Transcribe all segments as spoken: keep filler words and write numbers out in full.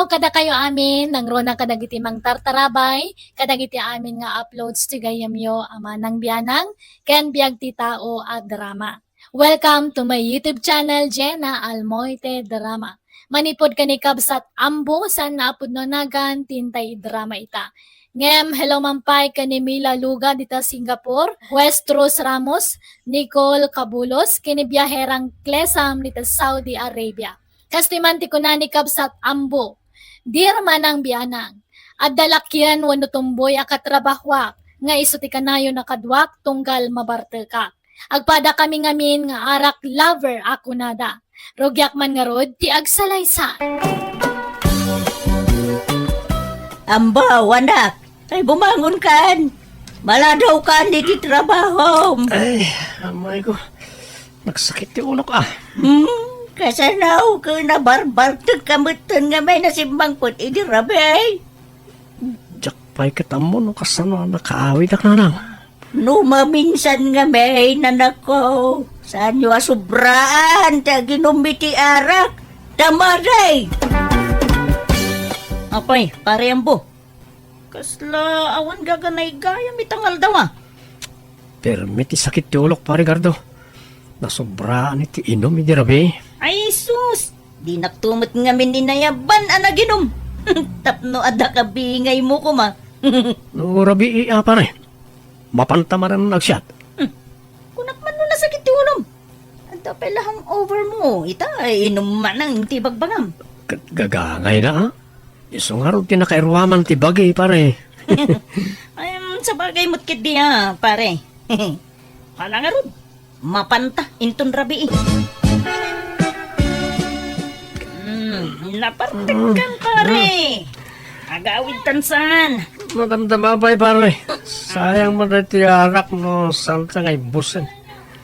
Kadakayo amin, nangruna kadagiti mangtartarabay, kadagiti amin nga uploads ti gayyemyo a manang bianang, ken biag ti tao a drama. Welcome to my YouTube channel, Jenna Almoite Drama. Manipud ken ni Kabsat Ambo, saan nga a pudno a nagan, ti intay idrama ita. Ngem, hello man pay ken ni Mila Luga dita Singapore, West Rose Ramos, Nicole Cabulos, ken ni Biaherang Klesam dita Saudi Arabia. Kastoy man ti kuna ni Kabsat Ambo, "Dear Manang Bianang, adda lakien wenno tumboy a katrabahoak nga isu ti kanayon a kaduak tunggal mabartekak. Agpadakami ngamin nga arak lover a kunada. Rugiak man ngarud ti agsalaysa." Ambaw, anak, ay bumangonkan. Maladawkan iti trabahom. Ay, amay ko. Nagsakit ti ulok, ah. Hmm, kasano ket nabarbartek ka metten nga may nasimmangpet idi rabii? Diak pay ket ammo no kasano a nakaawidak, nanang. No maminsan nga may, nanakko, saanyo a sobraan ti aginum iti arak. Tama, day! Apay, Pare Ambo, kasla awan gaganay gayam ita nga aldaw, a? Permi ti sakit ti ulok, Pare Gardo. Nasobraan iti inum idi rabii. Ay, sus! Dinakto met ngamin inayaban a naginum. Tapno adda kabingaymo koma. No rabii a, pare, mapanta manen agsiat. Hmm. Kunak man no nasakit ti ulom. Adda pay la hangover mo. Ita, inum manen ti bagbagam. Ket gagangayna, a? Isu ngarud ti nakairuaman ti bagi, pare. Ay, mm, sabagay met ketdi, a, pare. Hala ngarud, mapanta inton rabii. Hmm, nabartekkan, pare. Agawidtan saan. Madamdama pay, pare. Sayang man ti arak no santa nga ibbusen.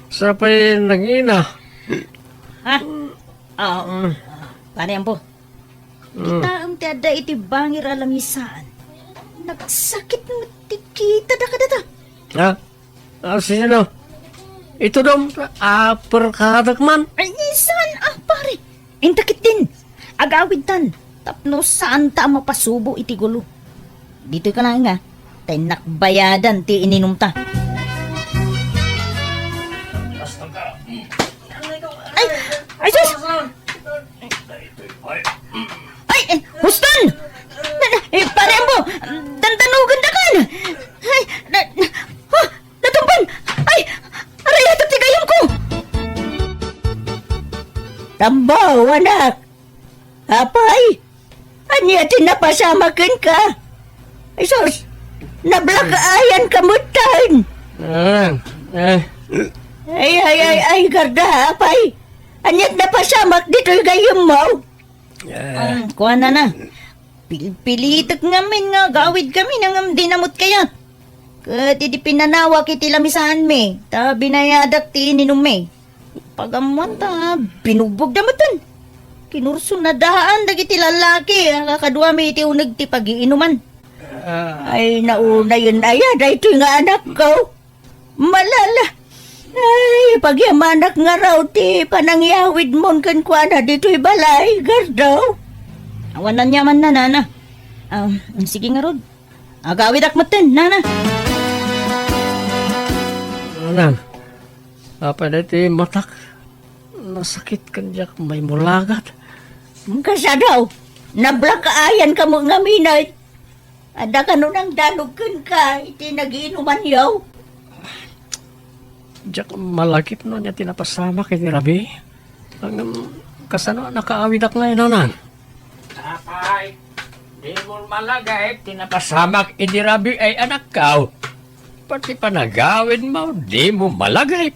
Sa pay nangina. Ha? Oo. Mm. Pare Ambo. Mm. Kitaem ti adda iti bangir a lamisaan. Nagsakit met ti kitada kadata. Ha? A, sino? Itudom, aperkadak man. Ay, saan a, pare? Inta ketdin. Agawidtan. Tapno saanta a mapasubo iti gulo. Ditoy ka laeng, a. Ta innak bayadan ti ininumta. Ay! Ay, sus! Ay, eh, huston! Na, na, eh, Pare Ambo, dandanogendakan! Ay, na, na, ha? Natumpan! Ay! Aray, atak ti gayamko! Tambaw, anak! Apay! Ania ti napasamak kenka? Ay, sus! Nablack-eyan ka metten! Ah, eh. Ay, ay, ay, ay, Garda, apay! Ania ti napasamak ditoy gayyemmo? Eh. Um, kuana na. Pilpilitek ngamin nga agawidkami ngem dina met kayat. Ket idi pinanawak iti lamisaanmi, ta binayadak ti ininummi. Pagammoan ta binugbogda metten. Kinursunadaan dagiti lalaki a kakaduami iti uneg ti pagiinuman. Ah. Ay, naunayen aya daytoy nga anakko. Malala. Ay, pagyamanak ngarud ti panangyawidmon kenkuana ditoy balay, Gardo. Awan aniamanna, nana. Ah, sige ngarud. Agawidak metten, nana. Nana, apay daytoy matak? Nasakit ken diak maimulagat. Kasano? Nablack-eyan kamo ngamin, ay? Adda kano nangdanog kenka iti nagiinumanyo? Diak malagip no ania ti napasamak iti rabii. Ngem kasano a nakaawidak ngay, nana? Apay, dimo malagip ti napasamak iti rabii, ay anakko. Pati panagawidmo, dimo malagip.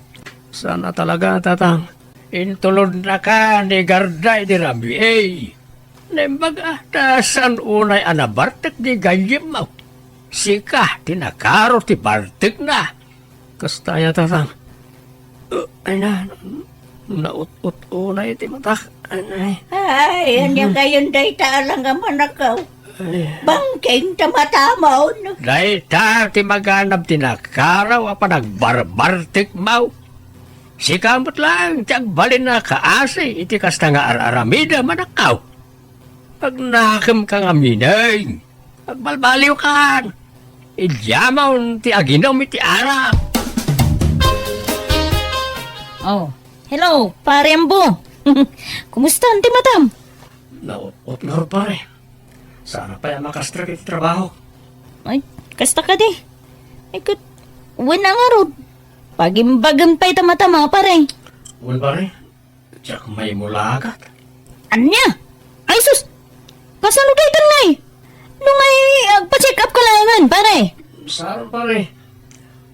Saan a talaga, tatang. Intulodnaka ni Garda iti rabii. Naimbag a, ta saan unay a nabartek ti gayyemmo. Sika ti nakaro ti bartekna. Kasta aya, tatang. Uh, ay na, naut-ut unay ti matak. Ay, ay. Ay, ania Mhm. kayon dayta a langamanakaw? Ay. Bangking ta matamon. Dayta ti maganab ti nakaraw a panagbarbartekmo. Sika met laeng ti agbalin a kaasi iti kasta nga ar-aramidem, anakko. Agnakemka ngamin, ay. Agbalbaliwkan. Idiamon ti aginum iti arak. Oh, hello, Pare Ambo. Kumusta ti matam? Naut-ot ngarud, pare. Saan pay a makastrak iti trabaho. Ay, kasta kadi. Ay, ket, wen a ngarud. Pagimbagem pay ta matam, pare. Wen, pare. Diak maimulagat. Ania? Ay, sus! Kasano daytan ngay? No ngay, agpa-check up ka laengen, pare. Saan, pare?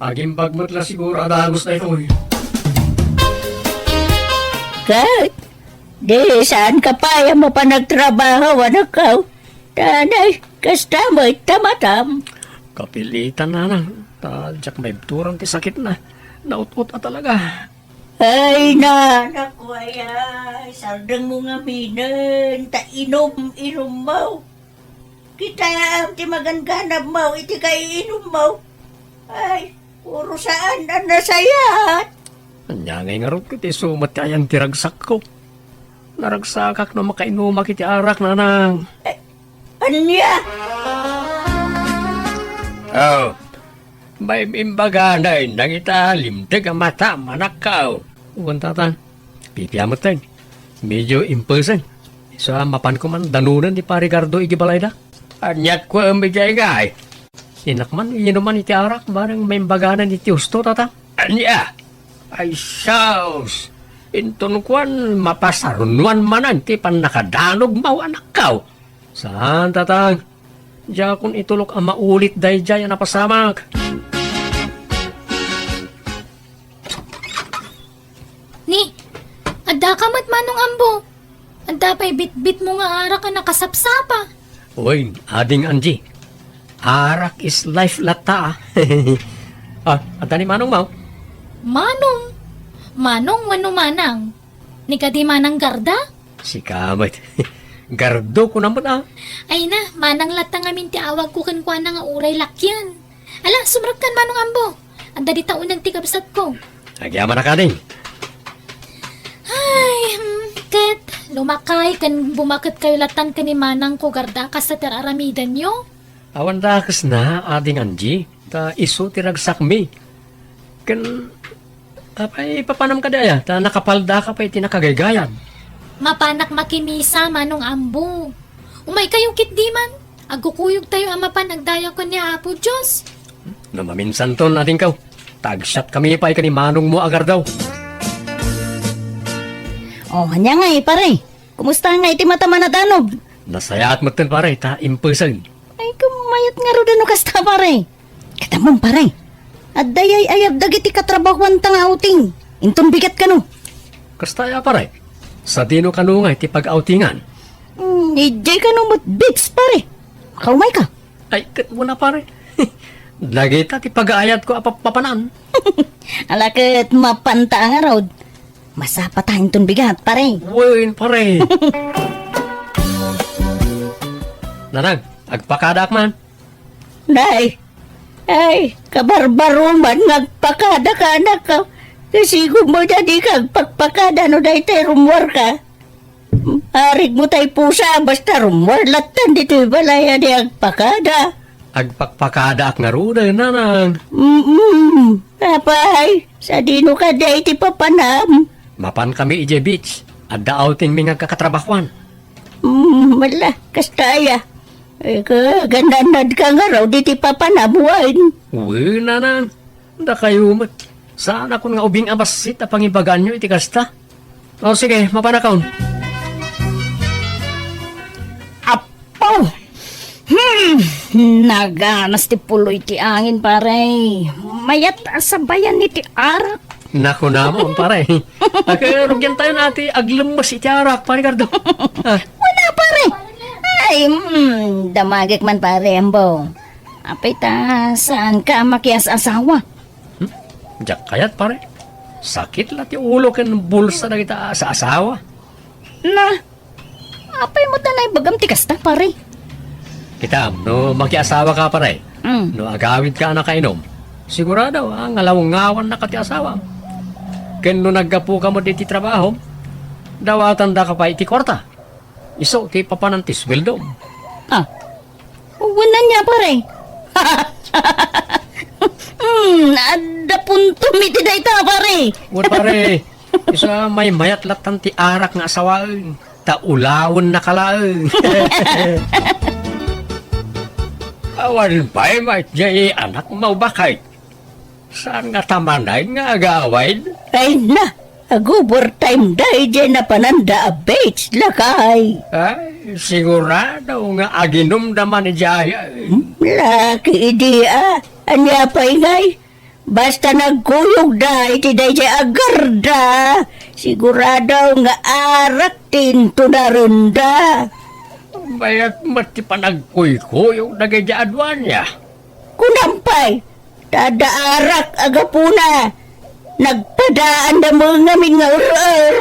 Agimbag met la siguro a dagus daytoy. Ket, di saan ka pay a mapan agtrabaho, anakko? Tanay, kasta met ta matam. Kapilitan, nanang. Ta diak maibturan ti sakitna. Naut-ot a talaga. Ay, nanakko, ay, ay, sardengmo ngaminen, ta inom-inommo. Kitaem ti magangganabmo iti kaiinummo. Ay, puro saan a nasayaat. Ania ngay ngarud ket isu met ti ayan ti ragsakko. Naragsakak no makainumak iti arak, nanang. Eh, ania? Oh, maim-imbaganak dagita limteg a matam, anakko. Wen, tatang. Pipia metten. Medio impesen. Sa mapan koman danunen ni Pare Gardo iti balayda. Aniat ko, um, idiay ngay? Innak man, inuman iti arak, bareng maimbaganan iti husto, tatang. Ania? Ay, sus! Inton kuan, mapasarnuan manen ti pannakadanogmo, anakko. Saan, tatang. Diakon itulok a maulit daydiay a napasamak. Ni, adda ka met, Manong Ambo. Adda pay bitbitmo nga arak a nakasapsapa. Uy, Ading Angie. Arak is life latta, ah. Ah, adda ni Manong mo? Manong? Manong wenno Manang? Ni kadi Manang Garda? Sika met. Gardo ko naman, ah. Ay na, Manang latta ngamin ti awagko kenkuana nga uray lakian. Ala, sumrekkan, Manong Ambo. Adda dita uneg ti kabsatko. Agyamanak, Ading. Ay, hmm, ket lumakay ken bumaketkayo lattan ken ni Manangko, Garda, kasta ti ar-aramidenyo? Awan dakesna, Ading Angie, ta isu ti ragsakmi. Ken, apay, papanam kadi aya, ta nakapaldaka pay ti nakagaygayad. Mapanak makimisa, Manong Ambo. Umaykayo ketdi man. Agkukuyogtayo a mapan agdayawkan ni Apo Dios. No maminsanton, adingko, ta agsiatkami pay ken ni manongmo a Gardo. Oh, ania ngay, pare? Kumusta ngay ti matam a nadanog? Nasayaat metten, pare, ta impesen. Ay, kumayat ngarud no kasta, pare. Ket ammom, pare, adda ay-ayab dagiti katrabahuanta nga outing. Inton bigat kano. Kasta aya, pare? Sadino kano ngay ti pag-outingan? Hmm, idiay kano met beach, pare. Makaumayka. Ay, ket wen a, pare. Dagita ti pagaayatko a pap-, papanan. Ala ket mapanta a ngarud. Masapata inton bigat, pare. Wen, pare. Nanang, agpakadaak man. Nay, ay, kabarbaroman nga agpakadaka, anakko. Kasigom met a dika agpakpakada no daytoy rummuarka. Arigmo tay pusa, basta rummuar lattan ditoy balay a di agpakada. Agpakpakadaak ngaruden, nanang. Mm-mm. Apay, sadino kadi ti papanam? Mapankami idiay beach. Adda outingmi nga agkakatrabahuan. Mm, ala, kasta aya. Eh, ka-, gananadka ngarud iti papanam, wen? Wen, nanang. Dakayo met. Saanakon nga ubing a bassit a pangibagaanyo iti kasta. O, sige, mapanakon. Apo! Hmm! Naganas ti puloy ti angin, pare. Mayat a sabayan iti arak. Naku naman, pare. Ket rugiantayon a ti aglemmes iti arak, pare Gardo. Ah. Wala, pare. Ay, mm, damagek man, pare, ambo. Apay ta, saanka a makias-asawa? Hmm? Diak kayat, pare. Sakit la ti ulo ken bulsa dagita a-, sa asawa. Na, apay met a naibagam ti kasta, pare? Kitam, no makiasawaka, pare. Mm. No agawidka a nakainom, sigurado a ngalawngawanka ti asawam. Ken no naggapuka met iti trabahom, dawatandaka pay iti kuarta. Isu ti papanan ti suweldom. Ah, wen ania, pare? Hmm, adda puntom iti dayta, pare. Wen, pare, isu a maymayat lattan ti arak nga asawaen, ta ulawennaka laeng. Awan pay met jay anak mo, baket. Saan nga ta manen nga agawid? Ay na, ag-overtime da idiay napananda a beach, lakay. Ay, sigurado nga aginumda man idiay. Hmm, laki idi, ah. Ania pay ngay? Basta nagkuyogda iti daydiay a garda, sigurado nga arak ti intunarenda. Mayat met ti panagkuykuyog dagiti aduania. Kunam pay, ta adda arak a gapuna, nagpadaanda met ngamin nga er-er.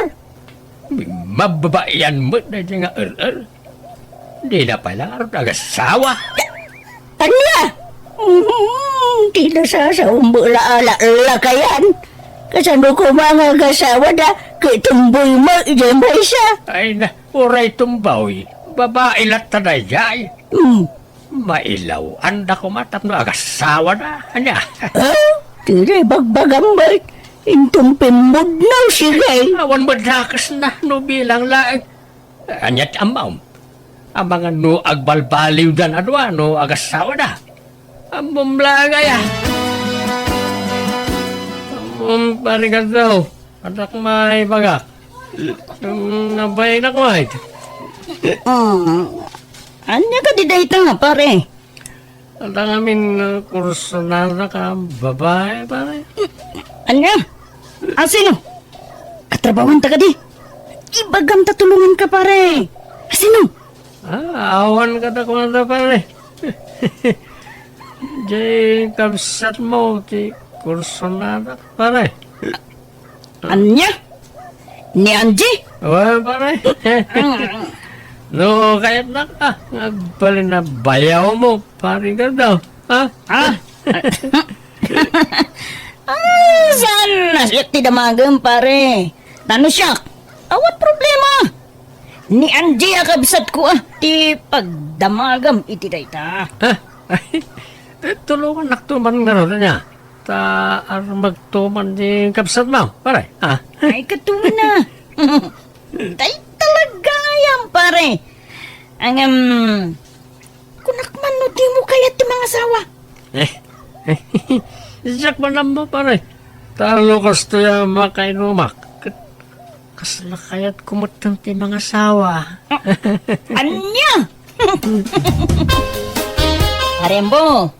Mababaian met daydiay nga er-er. Dina pay la ngarud agasawa. Ania? Mm, ti nasasaom met la a lakayan. Kasano koma nga agasawada, ket tumboy met idiay maysa? Ay na, uray tumboy. Babai latta daydiay. Hmm. Mailaw-anda koma tapno agasawada. Ania? Ah? Ti ibagbagam met, inton pimmudno, sige. Awan met dakesna no bilang laeng. Ania ti ammom? Amangan no agbalbaliwdan a dua no agasawada. Ammom laeng aya. Ammom, pare, kadto. Addak maibagak. Mm, nabayinak met. Mm. Ania kadi dayta, pare? Adda ngamin, uh, kursunada ka babai, pare. Ania? Asino? Katrabahanta kadi? Ibagam ta tulonganka, pare. Asino? Ah, awan kadakuada, pare. Jay kabsatmo ti kursunada, pare. Ania? Ni Angie? Well, pare. No, kayatnak, ah, agbalin a bayawmo, pare, kadto. Ha? Ha? Ah, saan na siak ti damagem, pare? Tano siak? Awan problema. Ni Angie a kabsatko, ah, ti pagdamagam iti dayta. Ha? Ay, tulongannakto man ngarud, ania? Ta armegto man ti kabsatmo, pare, ha? Ay, katuon na. Tay talaga yan, pare. Ang, um, kunak man no dimo kayat ti mangasawa. Eh, eh, siak man ammo, pare. Ta no kastoy a makainumak, ket kasla kayatko metten ti mangasawa. Ah, ania? Pare Ambo,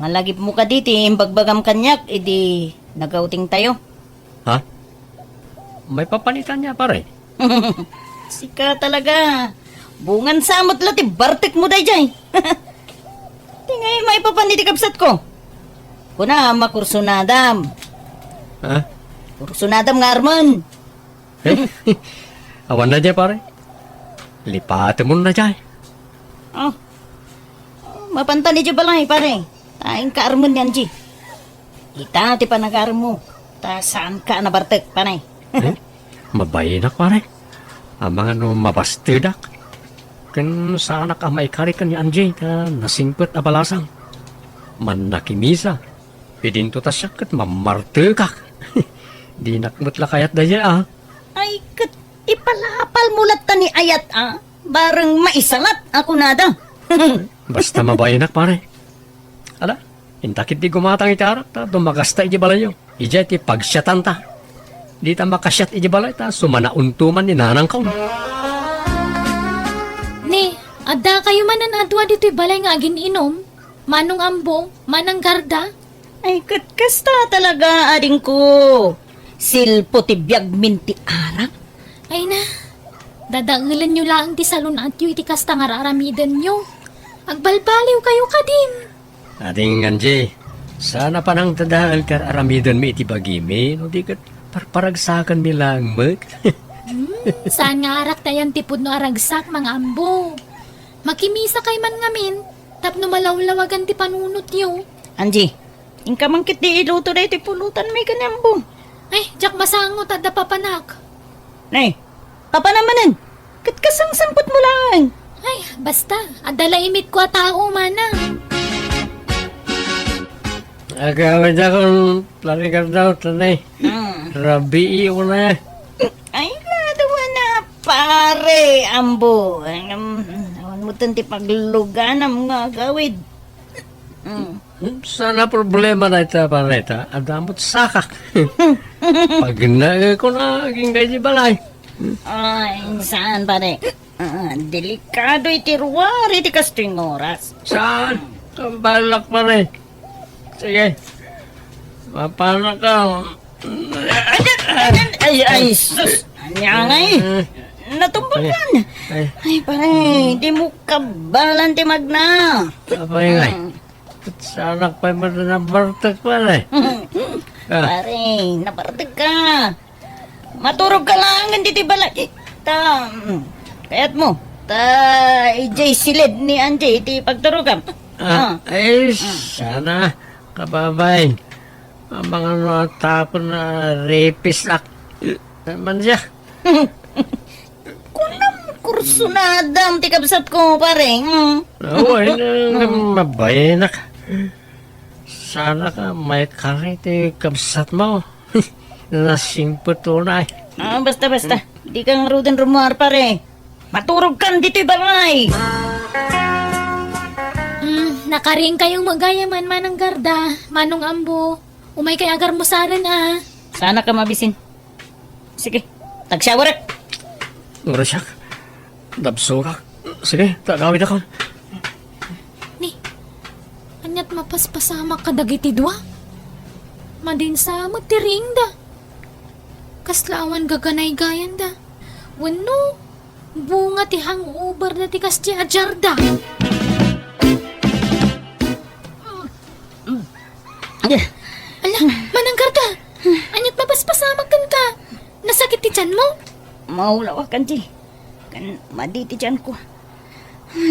malagipmo kadi ti imbagbagam kaniak idi nag-outingtayo? Ha? Maipapan ita ania, pare? Sika talaga. Bungan sa met la ti bartekmo daydiay. Ti ngay maipapan iti kabsatko. Kuna, makursunadam. Ha? Kursunadam nga armen. Eh? Awan na dia, pare. Lipatemon na dia. Oh. Mapantan idiay balay, pare. Ta inka armen ni Angie. Ita ti panagarammo. Ta saanka a nabartek, pare. Eh? Mabayinak, pare. Amangan no mabastedak. Ken saanak a maikari ken ni Angie ta nasingpet a balasang. Mannakimisa. Idinto ta siak ket mammartekak. Dinak met la kayat daydiay, a. Ay, ket ipalapalmo latta ni ayat, a. Bareng maisalat a kunada. Basta mabayinak, pare. Ala, inta ketdi gumatang iti arak ta dumagasta iti balayyo. Idiay ti pagsiatanta. Dita makasiat iti balay ta sumanaonto man ni nanangko. Ni, adda kayo manen a dua ditoy balay nga agin-inom? Manong Ambo, Manang Garda? Ay, ket kasta talaga, adingko. Silpo ti biagmin ti arak. Ay na, dadaelenyo laeng ti salun-atyo iti kasta nga ar-aramidenyo. Agbalbaliw kayo kadim. Ading Angie, saan a panangtadael ti ar-aramidenmi iti bagimi, no di ket parparagsakanmi laeng met. Hmm, saan nga arak ti ayan ti pudno a ragsak, Manang Ambo. Makimisa kay man ngamin, tapno malawlawagan ti panunotyo. Angie, inka man ketdi iluto daytoy pulutanmi ken ni Ambo. Ay, diak masango ta adda papanak. Nay, papanam manen. Ket kasangsangpetmo laeng. Ay, basta, adda la imitko a tao, manang. Agawidakon, Pari Gardo, tanay. Hmm. Rabii unay. Ay, ladawan na, pare, ambo. Em, awan mo ti pagluganam nga agawid. Hmm. Saan a problema dayta, pare, ta adda met sakak. Pagnaeko na agingga iti balay. Ay, saan, pare? Ah, delikado iti ruar iti kastoy nga oras. Saan? Balak, pare. Sige. Mapanaka. Ay, ay, sus! Ania ngay? Eh. Natumbakan. Ay. Ay, pare, di mo kabalan ti magna. Apay ngay? Ah. Saanak pay met nabartek, pare. Ah. Pare, nabartek ka. Maturog ka laeng ditoy balay. Ta, mm, kayat mo. Ta, idiay silid ni Angie iti pagturogam. Ah, ah. Ay, ah. Sana, kababay. Amangan no tapno a rapist ak. Man siya. Kunam, kursunadam ti kabsatko, pare. Mm. Awan, mm, mabayanak. Sana ka maikari ti kabsatmo. Nasingpet unay. Ah, basta, basta. Di ka ngaruden rummuar, pare. Maturog kan ditoy balay. Mm, nakaring kayong magayaman, Manang Garda, Manong Ambo. Umay kay agarmusaren, a. Sana ka mabisin. Sige, tagsyawarek. Ngurasyak. Dabsogak. Sige, tagawid ako. Ni, aniat mapaspasamak kadagiti dua? Madinsa met ti riingda. Kasla awan gaganaygayanda. Wenno, bunga ti hangover da ti kasdi a jarda. Ala, Manang Garda, aniat mapaspasamak kenka? Nasakit ti tianmo? Maulawak, Angie. Ken madi ti tianko.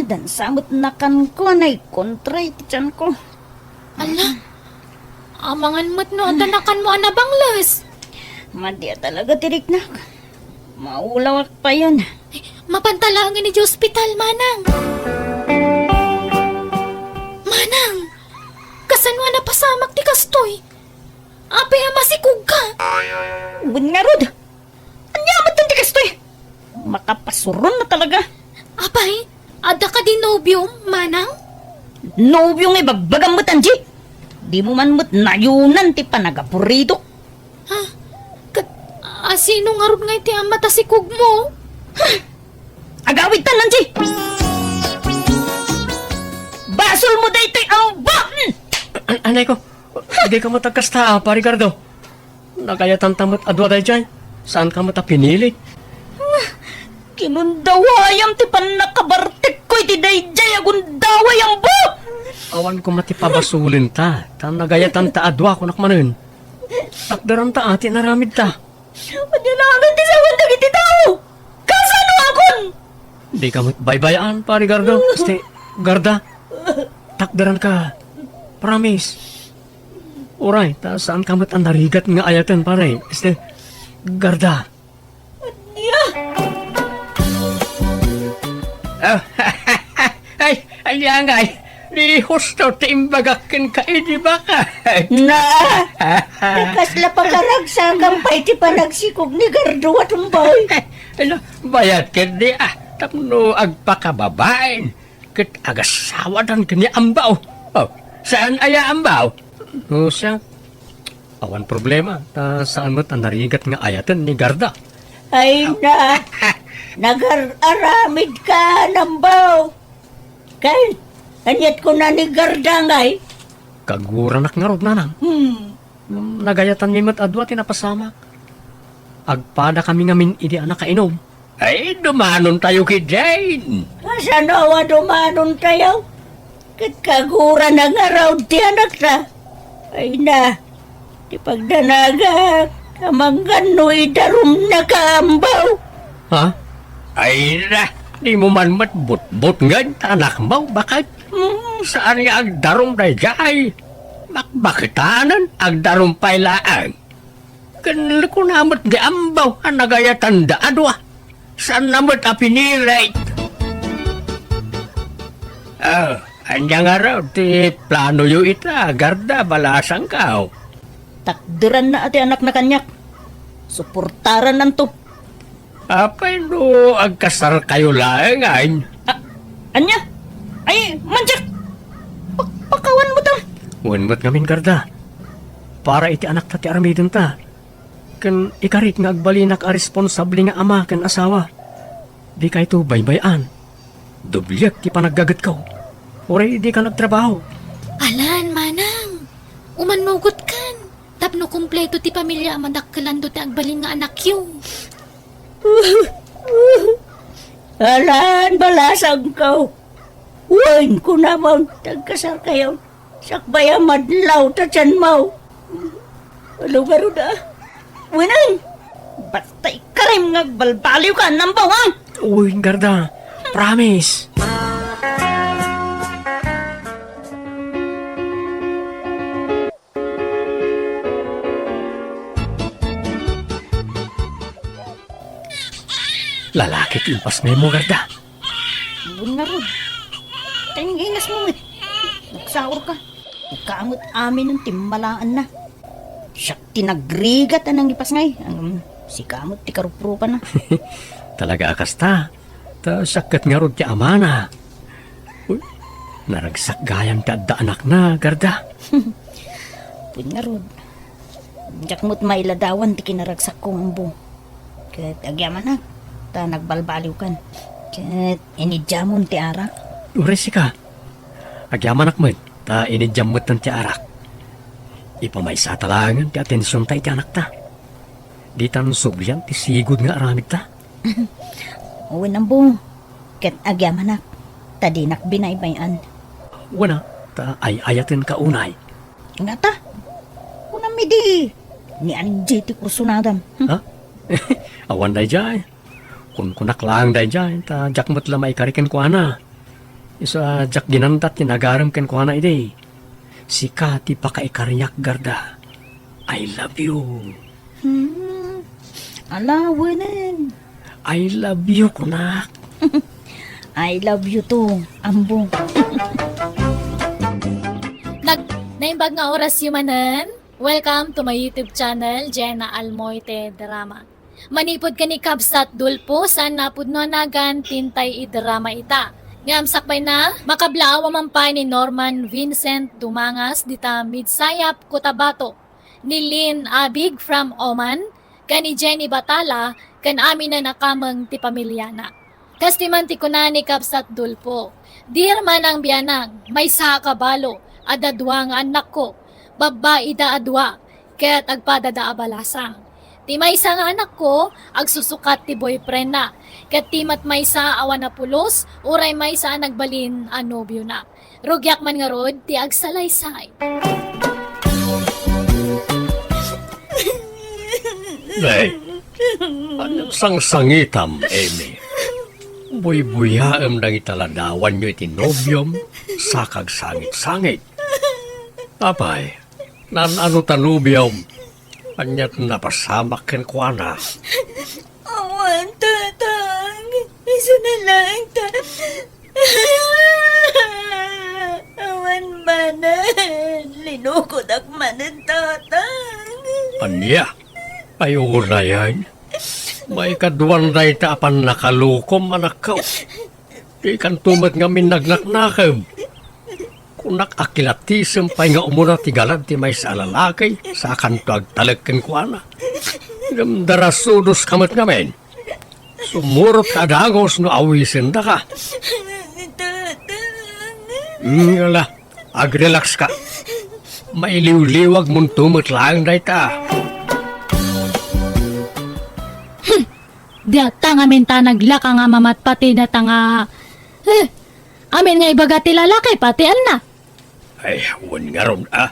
Dansa met nakanko a naikontra iti tianko. Ala, amangan met no adda nakanmo a nabangles. Madi a talaga ti riknak. Maulawak payen. Ay, mapanta laeng iti ospital, Manang. Manang, kasano a napasamak ti kastoy? Apay a masikogka? Wen ngarud, ania met ti kastoy? Makapasuron na talaga. Apay, adda kadi nobiom, Manang? Nobio nga ibagbagam met, Angie. Dimo man met nayonan ti panagaburidok. Ha? Ket, a, sino ngarud nga iti ama ta sikogmo? Ha? Agawidtan, Angie! Basolmo daytoy, ambo! An-, anay ko, dika met agkasta, Pari Gardo. Nagayatanta met a dua daydiay. Saanka met a pinili. Kinundawayam ti pannakabartekko iti daydiay a gundaway, ambo! Awan koma ti pabasolinta, ta nagayatanta a dua, kunak manen. Takderanta a ti inaramidta. Ania laengen ti sawen dagiti tao? Kasano akon? Dika met baybay-an, Pari Gardo. Este, Garda, takderanka. Promise. Uray, ta saanka met a narigat nga ayaten, pare. Este, Garda. Ania? Ah, ay, ania ngay? Ni husto ti imbagak kenka idi baka. Na, kasla pakaragsakam pay ti panagsikog ni Gardo a tumbay. Ala, bayat ketdi, ah, tapno agpakababain. Ket agasawadan ken ni Ambaw. Oh, saan aya Ambaw? No, siya. Awan problema, ta saan met a narigat nga ayaten ni Garda. Ay na, nagar-aramid ka, Ambaw. Ken, aniat kuna ni Garda ngay? Kaguranak ngarud, nanang. Hmm. Nagayatan mi met a dua ti napasamak. Agpada kami ngamin idi a nakainom. Ay, dumanon tayo ki Jane. Kasano a dumanon tayo? Ket kagura na ngarud ti anakta. Ay na, ti pagdanagak, amanggan no idarumnaka, Ambaw. Ha? Ay na, di mo man met butbot nga ta anakmo, bakit? Hmm, saan nga agdarum daydiay? Bakbakitanen, agdarum pay laeng. Ken kuna met di Ambaw a nagayatanda a dua. Saanna met a pinilit? Ah, ania ngarud ti planoyo ita, Garda, balasangko? Takderanna a ti anakna kaniak. Suportarannanto. Apay no agkasarkayo laengen? A-, ania? Ay, manyak! Pa-, pakawan mo ta! Wen met ngamin, Garda. Para iti anakta ti aramidenta. Ken ikarik nga agbalinak a responsable nga ama ken asawa. Dikayto baybay-an. Dobliek ti panaggagetko. Uray dika nagtrabaho. Alan, manang. Umannugotkan. Tapno kompleto ti pamilia a madakkelanto ti agbalin nga anakyo. Alan, balasangko. Wen, kunamon, tagkasarkayon. Sakbay a madlaw ta tianmo. Alo garud a. Wen, basta ikarim nga agbalbaliwkan, Ambo, ha? Wen, Garda. Promise. Lalaki ti impasngaymo, Garda. Ammon ngarud. Kaingas mo met. Nagsaurka. Ikaw met aminen ti malaanna. Siak ti nagrigat a nangipasngay. Ngem, sika met ti karuprupanna. Talaga a kasta. Ta siak ket ngarud ti amana. Uy, naragsak gayam ti adda anakna, Garda. Ammon ngarud. Diak met mailadawan ti kinaragsakko, Ambo. Ket agyamanak, ta nagbalbaliwkan. Ket inidiamon ti arak. Uray sika. Agyamanak met, ta inidiam metten ti arak. Ipamaysata laengen ti atensionta iti anakta. Ditan sublian ti sigud nga aramidta. Wen, Ambo. Ket agyamanak, ta dinak binaybay-an. Wen a, ta ay-ayatenka unay. Ngata? Kunam idi, ni Angie ti kursunadam. Hmm? Ha? Awan daydiay. Kunkunak laeng daydiay, ta diak met la maikari kenkuana. Isu a diak ginandat ti nagarem kenkuana idi. Sika ti pakaikariak, Garda. I love you. Hmm. Ala, wenen. I love you, kunak. I love you too, Ambo. Nag-, naimbag nga orasyo manen. Welcome to my YouTube channel, Jenna Almoite Drama. Manipud ken ni Kabsat Dulpo, saan napudno a nagan ti intay idrama ita. Ngem sakbayna, makablaaw a man pay ni Norman Vincent Dumangas dita Midsayap, Cotabato, ni Lynn Abig from Oman, ken ni Jenny Batala, ken aminen a kameng ti pamiliana. Kas ti man ti kuna ni Kabsat Dulpo, "Dear Manang Bianang, maysa a kabalo, adda dua nga annakko, babbai da a dua, ket agpada da a balasang. Ti maysa nga anakko, agsusukat ti boyfriendna, ket ti met maysa awan a pulos, uray maysa a nagbalin a nobiona. Rugiak man ngarud ti agsalaysay." Nay, ania sangsangitam, Amy? Buybuyaem dagiti ladawanyo iti nobiom, sa kagsangit-sangit. Apay, naan-ano ta nobiom? Ania ti napasamak kenkuana? Awan, Tatang. Isu na laeng ta. Awan manen. Linukodak manen, Tatang. Ania? Ay, unayen. Maikaduan dayta a pannakalukom, anakko. Dikanto met ngamin nagnaknakem. Kunak a kilatisem pay nga umuna ti galad ti maysa a lalaki, sakanto agtalek kenkuana. Ngem darasudoska met ngamin. Sumurotka a dagus no awisendaka. Hmm, ala, agrelaxka. Mailiwliwagmonto met laeng dayta. Hmm, diak ta ngamin ta naglaka nga mamatpatida ta nga, eh, amin nga ibaga ti lalaki, pati anna. Ay, wen ngarud, a.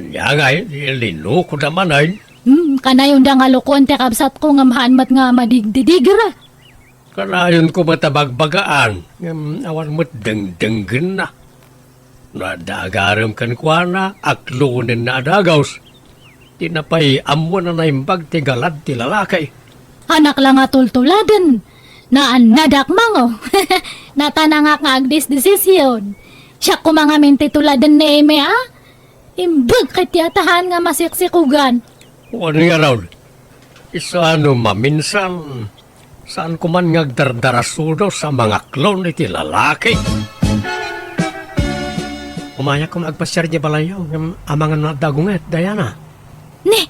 Ania ngay, linukoda manen? Hmm, kanayonda nga lukoen ti kabsatko ngem haan met nga madigdidigra. Kanayonko met a bagbagaan, ngem awan met dengdenggenna. No adda agarem kenkuana, aklonenna a dagus. Dina pay ammoen a naimbag ti galad ti lalaki. Anak la nga tultuladen. Naannadak mango. Natanangak nga agdisdesisyon. Siak koma ngamin ti tuladen ni Eme, a? Imbag ket ti atahan nga masiksikugan. Wen ngarud, isu a no maminsan, saan ko man nga agdardarasudos a mangaklon iti lalaki. Umayak koma agpasiar idiay balayyo, ngem amangan no adda agunget, Diana. Ni,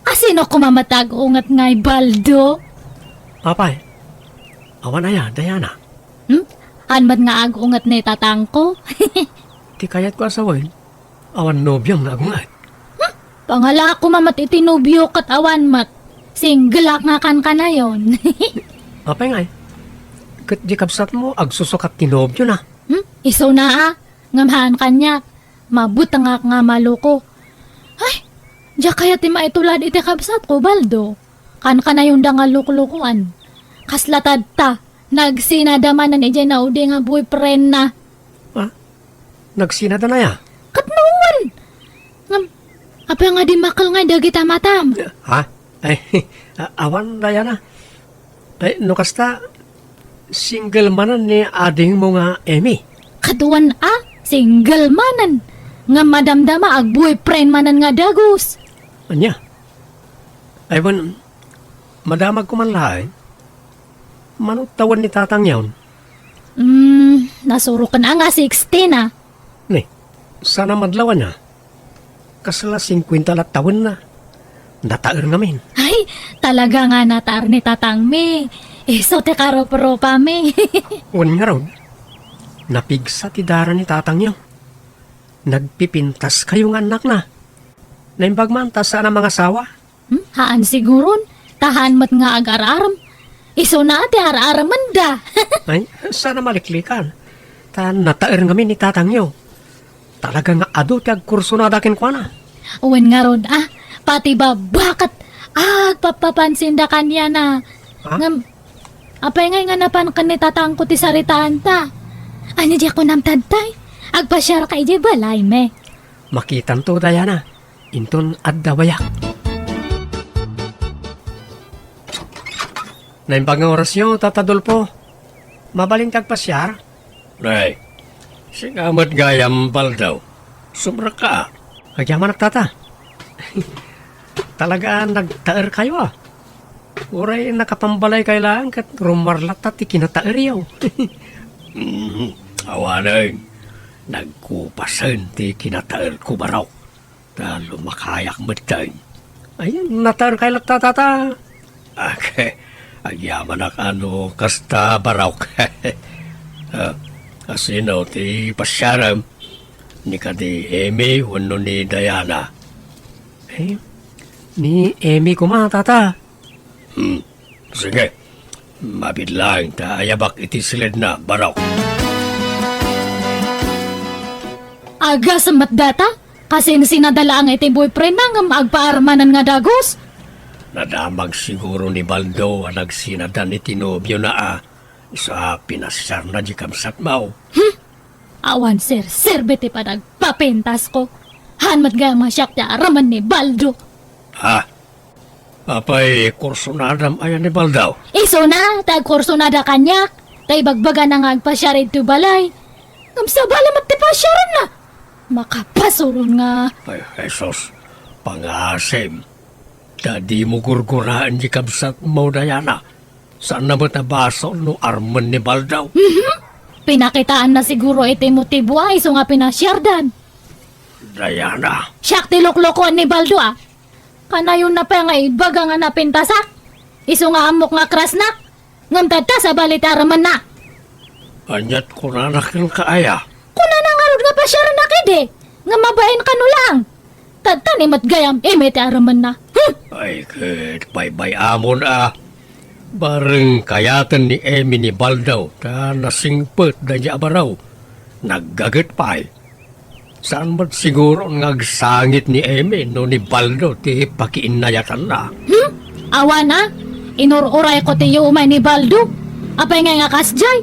asino koma met ti agunget ngay, Baldo? Apay, awan aya, Diana? Hmm? Haan met nga agunget ni tatangko? Ti kayatko a sawen, awan nobiom nga agunget. Hmm? Pangalaak koma met iti nobio ket awan met. Single ak nga kankanayon. Apay ngay? Ket di kabsatmo, agsusukat ti nobiona. Hmm? Isuna a, ngem haan kaniak. Mabutengak nga maloko. Ay, diak kayat ti maitulad iti kabsatko, Baldo. Kankanayonda nga loklokoan. Kasla tatta, nagsinada manen idiay naudi nga boyfriendna. Ha? Nagsinada na ya? Ket no wen. Ngem, apay nga dimmakkel ngay dagita matam? Ha? Ay, a-, awan, Diana. Ay, no kasta, single manen ni adingmo nga Emi? Kaduan a, single manen. Nga madamdama, ag-boyfriend manen nga dagus. Ania? Ay, wen, madamagko man laeng. Mano tawen ni tatangyon? Hmm, nasuroken a nga sixteen a. Ni, saan a madlaw ania? Kasla singkuenta la tawenna. Nataer ngamin. Ay, talaga nga nataer ni tatangmi. Isu ti karuprupami. Wen ngarud, napigsa ti dara ni tatangyo. Nagpipintaskayo nga annakna. Naimbag man ta saan a mangasawa. Hmm? Haan siguron, ta haan met nga agar-arem. Isuna ti ar-aremenda. Ay, saan a maliklikan. Ta nataer ngamin ni tatangyo. Talaga nga adu ti agkursunada kenkuana. Wen ngarud, a, pati babba ket agpappapansinda kaniana. Ha? Ngem, apay ngay nga napan ken ni tatangko ti saritaanta? Ania diak kunam tattay? Agpasiarka idiay balaymi. Makitanto, Diana. Inton adda bayak. Naimbag nga orasyo, Tata Dolfo. Mabalin ti agpasiar? Nay, sika met gayam, Baldo. Sumrekka. Agyamanak, Tata. Talaga, nagtaerkayo, a. Uray nakapambalaykayo laeng ket rummuar latta ti kinataeryo. Mhm. Awanen, nagkupasen ti kinataerko, Barok. Ta lumakayak metten. Ay, nataerkay latta, Tata. Ag-, agyamanak a no kasta, Barok. Ah, asino ti pasiarem? Ni kadi Emi wenno ni Diana? Eh, ni Emi koma, Tata. Hmm. Sige. Mabiit laeng ta ayabak iti siledna, Barok. Agasem met dayta? Kasinsinada laeng iti boyfriendna ngem agpaarmanen nga dagus? Nadamag siguro ni Baldo a nagsinadan iti nobiona a, isu a pinasiarna di kabsatmo. Hmm? Awan serserbi ti panagpapintasko. Haan met gayam a siak ti aremen ni Baldo. Ha? Apay, kursunadam aya ni Baldo? Isuna, ta agkursunada kaniak. Ta ibagbagana nga agpasiar idto balay. Ngem sabali met ti pasiarenna. Makapasuron nga. Ay, Jesus, pangasim. Ta dimo gurguraen di kabsatmo, Diana. Saanna met a basol no armen ni Baldo. Mhm. Pinakitaanna siguro iti motibo a isu nga pinasiardan. Diana. Siak ti loklokoan ni Baldo, a. Kanayonna pay nga ibaga nga napintasak. Isu nga ammok nga krasnak. Ngem tatta, sabali ti aremenna. Aniat kunana kenka aya? Kunana ngarud nga pasiarennak idi, ngem mabain kano laeng. Tatta ni met gayam, Emi ti aremenna. Hmm! Ay, ket baybay-amon a. Bareng kayaten ni Emi ni Baldo, ta nasingpet daydi a baro. Naggaget pay. Saan met siguron nga agsangit ni Emi no ni Baldo ti pakiinnayatanna? Hmm? Awan a, inur-urayko ti umay ni Baldo. Apay ngay nga kasdiay?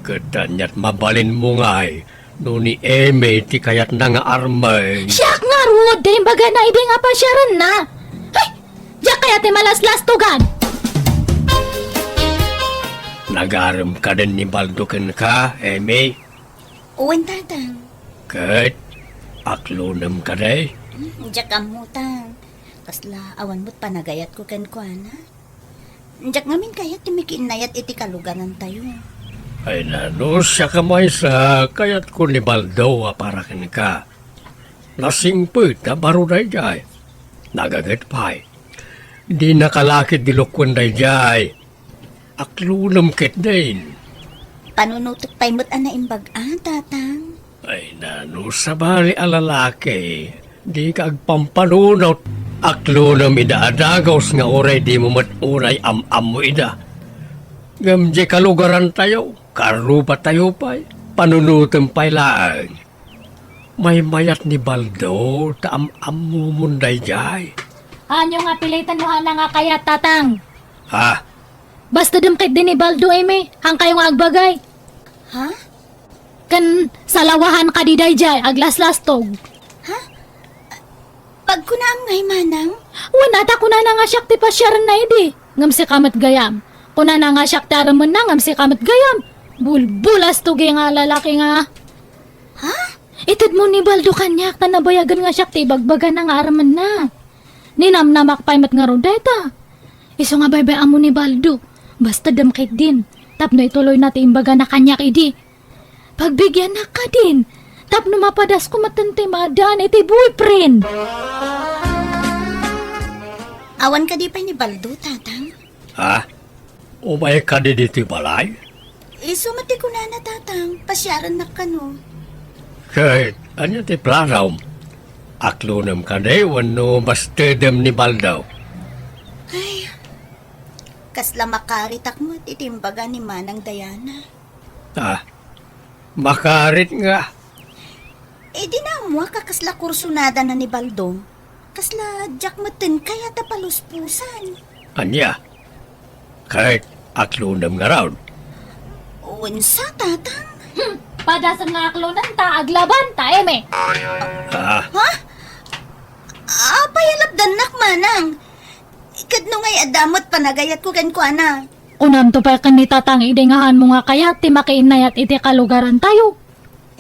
Ket aniat mabalinmo ngay no ni Emi ti kayatna nga armen? Siak ngarud ti imbagana idi nga pasiarenna. Hay! Diak kayat ti malaslastogan. Nagarem kadin ni Baldo kenka, Emi? Wen, Tatang. Ket aklonem kadi? Hmm, diak ammo, Tang. Kasla awan met panagayatko kenkuana. Diak ngamin kayat ti makiinnayat iti kalugarantayo. Ay, no siak a maysa, kayatko ni Baldo a para kenka. Nasingpet a baro daydiay. Nagaget pay. Dinaka la ketdi lukuen daydiay. Aklonem ketdin. Panunotek pay met a naimbag-a, Tatang. Ay, no sabali a lalaki, dika agpampanunot. Aklonem ida a dagus nga uray dimo met unay am-ammo ida. Ngem diay kalugarantayo, karrubatayo pay, panunotem pay laeng. Maymayat ni Baldo ta am-ammomon daydiay. Ania nga pilitan mo, ania nga kayat, Tatang? Ha? Bastedem ketdi ni Baldo, Emi, haankayo nga agbagay. Ha? Ken salawahan kadi daydiay, aglaslastog. Ha? Pagkunaam ngay, Manang? Wen, ta kunana nga siak ti pasiarenna idi. Ngem sika met gayam. Kunana nga siak ti aremenna, ngem sika met gayam. Bulbulastogi nga lalaki nga. Ha? Itedmo ni Baldo kaniak ta nabayagen nga siak ti ibagbagana nga aremenna. Ninamnamak pay met ngarud dayta. Isu nga baybay-ammo ni Baldo. Bastedem ketdin. Tapno ituloyna ti imbagana kaniak idi. Pagbigiannak kadin, tapno mapadasko metten ti maadaan iti boyfriend. Awan kadi pay ni Baldo, Tatang? Ha? Umay kadi ditoy balay? Isu met ti kunana, Tatang, pasiarennak kano. Ket ania ti planom? Aklonem kadi wenno bastedem ni Baldo? Ay, kasla makaritak met iti imbaga ni Manang Diana. Ah, makarit nga. Eh, di na ammoak a kasla kursonadana ni Baldo. Kasla diak metten kayat a paluspusan. Ania? Ket aklonem ngarud? Wen sa, Tatang. Hmm, padasem nga aklonen ta aglaban ta, Emi. Ah. Ha? Apay a lapdannak, Manang? Ket no ngay adda met panagayatko kenkuana? Kunamto pay ken ni Tatang idi nga haanmo nga kayat ti makiinnayat iti kalugarantayo.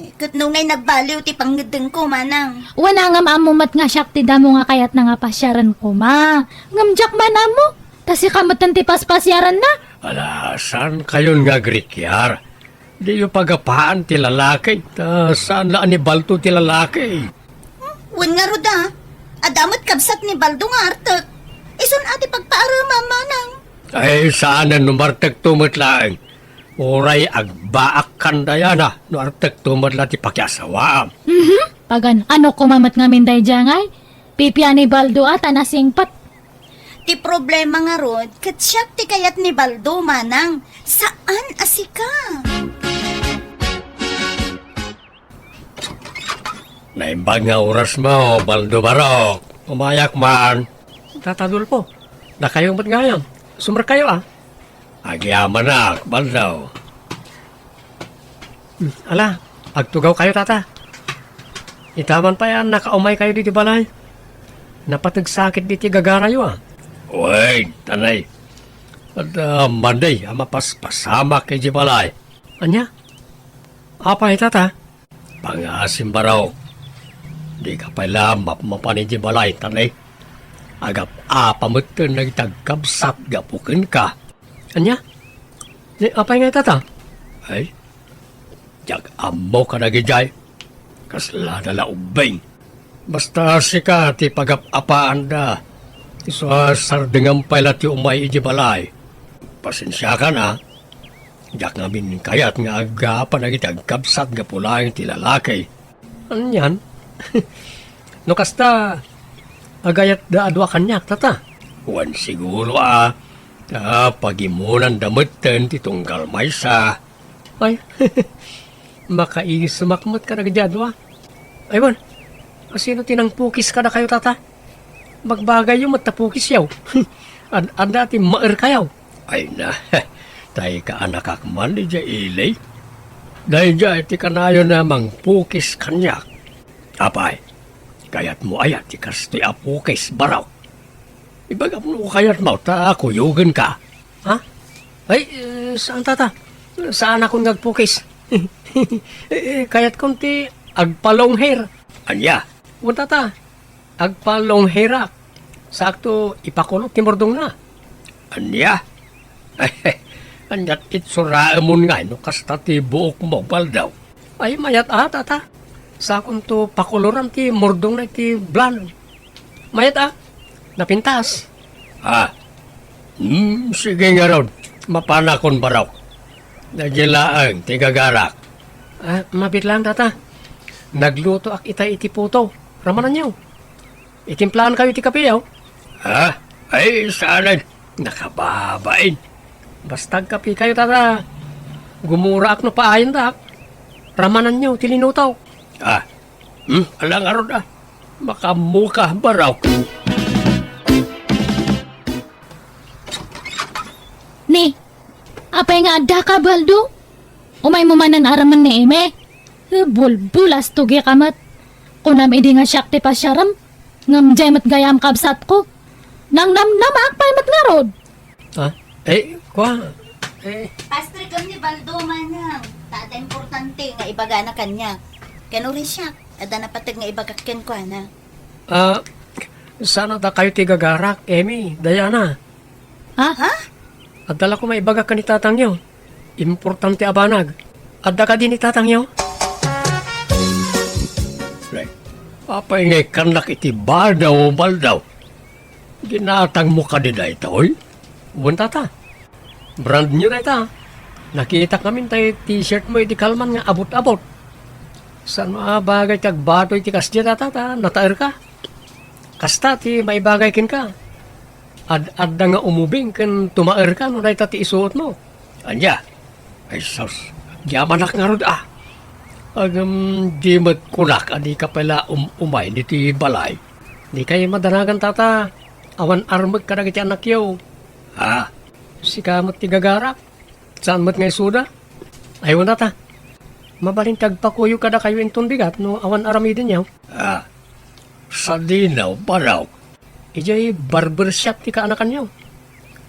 Eh, ket no ngay nagbaliw ti pangngeddengko, Manang? Wen, ngem ammo met nga siak ti damo nga kayatna nga pasiaren koma. Ngem diak man ammo, ta sika metten ti paspasiarenna. Ala, saankayon nga agrikiar? Diyo pagapaan ti lalaki, ta saan la a ni Baldo ti lalaki. Wen ngarud a, adda met kabsat ni Baldo nga artek. Isun a ti pagpaaremam, Manang. Ay, saanen no martekto met laeng. Uray agbaakkan dayana no artekto met la ti pakiasawaam. Mhm. Pagan-ano koma met ngamin daydiay ngay? Pipian ni Baldo a ta nasingpet. Ti problema ngarud, ket siak ti kayat ni Baldo, Manang. Saan a sika. Naimbag nga orasmo, Baldo Barok. Umayak man. Tata Adolfo, dakayo met gayam. Sumrekkayo a. Agyamanak, Baldo. Hmm, ala, agtugawkayo, Tata. Ita man pay a nakaumaykayo ditoy balay. Napateg sakit ditoy gagarayo a. Wen, tanay. Adda madi a mapaspasamak idiay balay. Ania? Apay, Tata? Pangasim, Barok. Dika pay la mapmapan idiay balay, tanay. Agap-apa metten dagiti agkabsat gapu kenka. Ania? Ni apay ngay, Tata? Ay, diak ammo kadagidiay. Kasla da la ubbing. Basta sika ti pagap-apaanda. Isu a sardengam pay la ti umay idiay balay. Pasensiakan a. Diak ngamin kayat nga aggapan dagiti agkabsat gapu laeng ti lalaki. Anian? No kasta, agayatda a dua kaniak, Tata? Wen siguro a, ta pagimonanda metten ti tunggal maysa. Ay, makaisumak met kadagidi a dua. Ay, wen, asino ti nangpukis kadakayo, Tata? Bagbagayyo met ta pukisyo. Ad-, adda ti maerkayo. Ay na, tay kaanakak man idiay ili. Daydiay ti kanayon a mangpukis kaniak. Apay, kayatmo aya ti kastoy a pukis, Barok? Ibagam no kayatmo ta kuyogenka, ha? Ay, eh, saan, tata? Saanakon nga agpukis. Eh, eh, kayatkon ti agpa-long hair. Ania? Wen, tata, agpa-long hairak. Saakto ipakulot ti murdongna. Ania? Aniat itsuraemon ngay no kasta ti buokmo, Baldo? Ay, mayat a, tata. Saakonto pakoloran ti murdongna iti blonde. Mayat a, napintas. Ah, hmm, sige ngarud. Mapanakon, barok. Daydiay laeng ti gagarak. Ah, mabiit laeng, tata. Naglutoak ita iti puto. Ramananyo. Itimplaan kayo ti kape, aw? Ha? Ay, saanen. Nakababain. Basta agkape kayo, tata. Gumuraak no paayandak. Ramananyo ti linuto. Ah. Hmm? Ala ngarud, ah. Makaammoka, barok. Ni, apay nga addaka, Baldo? Umaymo manen a remen ni Eme? Bulbulas tugi ka met. Kunam idi nga siak ti pasiarem, ngem diay met gayam kabsatko. Nangnamnamaak pay met ngarud. Ah, eh, kua, eh. Pastrek ni Baldo, manang. Ta adda importante nga ibagana kaniak. Ken uray siak, adda napateg nga ibagak kenkuana. Ah, saan a dakayo ti gagarak, Eme, Diana? Ha? Ha? Adda la koma ibagak ken ni tatangyo. Importante a banag. Adda kadi ni tatangyo? Nay, apay nga ikkannak iti badaw, Baldo? Ginatangmo kadi daytoy? Wen, tata. Brand new dayta. Nakitak ngamin tay t-shirt mo iti kalman nga abot-abot. Saan a bagay ti agbato iti kasdiay, tata, ta nataerka. Kasta ti maibagay kenka. Ad-adda nga umubing ken tumaerka no dayta ti isuotmo. Ania? Ay sus, agyamanak ngarud a. Ngem di met kunak a dika pay la um-umay ditoy balay. Dikay madanagan, tata. Awan armek kadagiti annakyo. Ha? Sika met ti gagarak. Saan met nga isuda? Ay, wen, tata. Mabalin ti agpakuyog kadakayo inton bigat no awan aramidenyo. Ah, sadino, barok? Idiay barber shop ti kaanakanyo.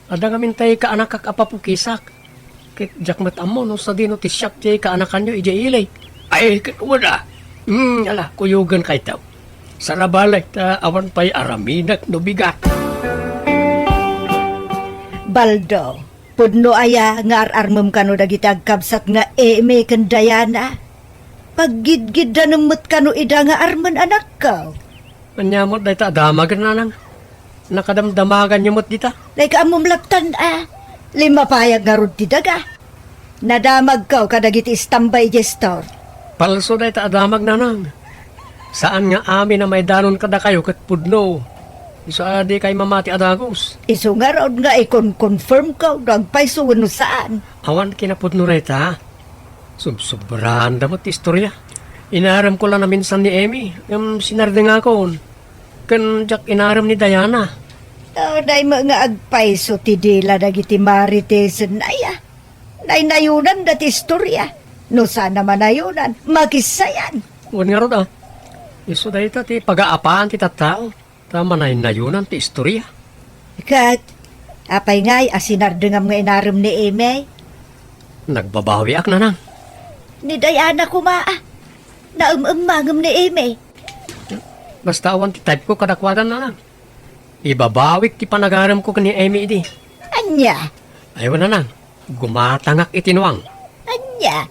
Adda ngamin tay kaanakak a papukisak. Ket diak met ammo no sadino ti shop ti kaanakanyo idiay ili. Ay, ket wen a. Hmm, ala, kuyogen kayto. Sarabalay ta awan pay aramidek no bigat. Baldo, pudno aya nga ar-armem kano dagiti agkabsat nga Eme ken Diana? Paggidgiddanem met kano ida nga armen anakko? Ania met dayta a damagen, nanang? Nakadamdamaganyo met dita? Dayka ammom lattan a. Limmapayag ngarud ti daga. Nadamagko kadagiti istamba idiay store. Palso dayta a damag, nanang. Saan nga amin a maidanon kadakayo ket pudno. Isu a dikay mamati a dagus. Isu ngarud nga ikon-confirmko no agpayso wenno saan. Awan kinapudno dayta. Subsobraanda met ti istoria. Inaremko la naminsan ni Eme, ngem sinardengakon. Ken diak inarem ni Diana. Unay met nga agpayso ti dila dagiti Marites ken aya. Naynayonanda ti istoria. No saan a manayonan, makissayan. Wen ngarud a, isu dayta ti pagaapaan ti tattao, ta manaynayonan ti istoria. Ket, apay ngay a sinardengam nga inarem ni Eme? Nagbabawiak, nanang. Ni Diana koma a. Naem-emmangem ni Eme. Basta awan ti type ko kadakuada, nanang. Ibabawik ti panagaremko ken ni Eme idi. Ania? Ay, wen, nanang. Gumatangak iti nuang. Ania?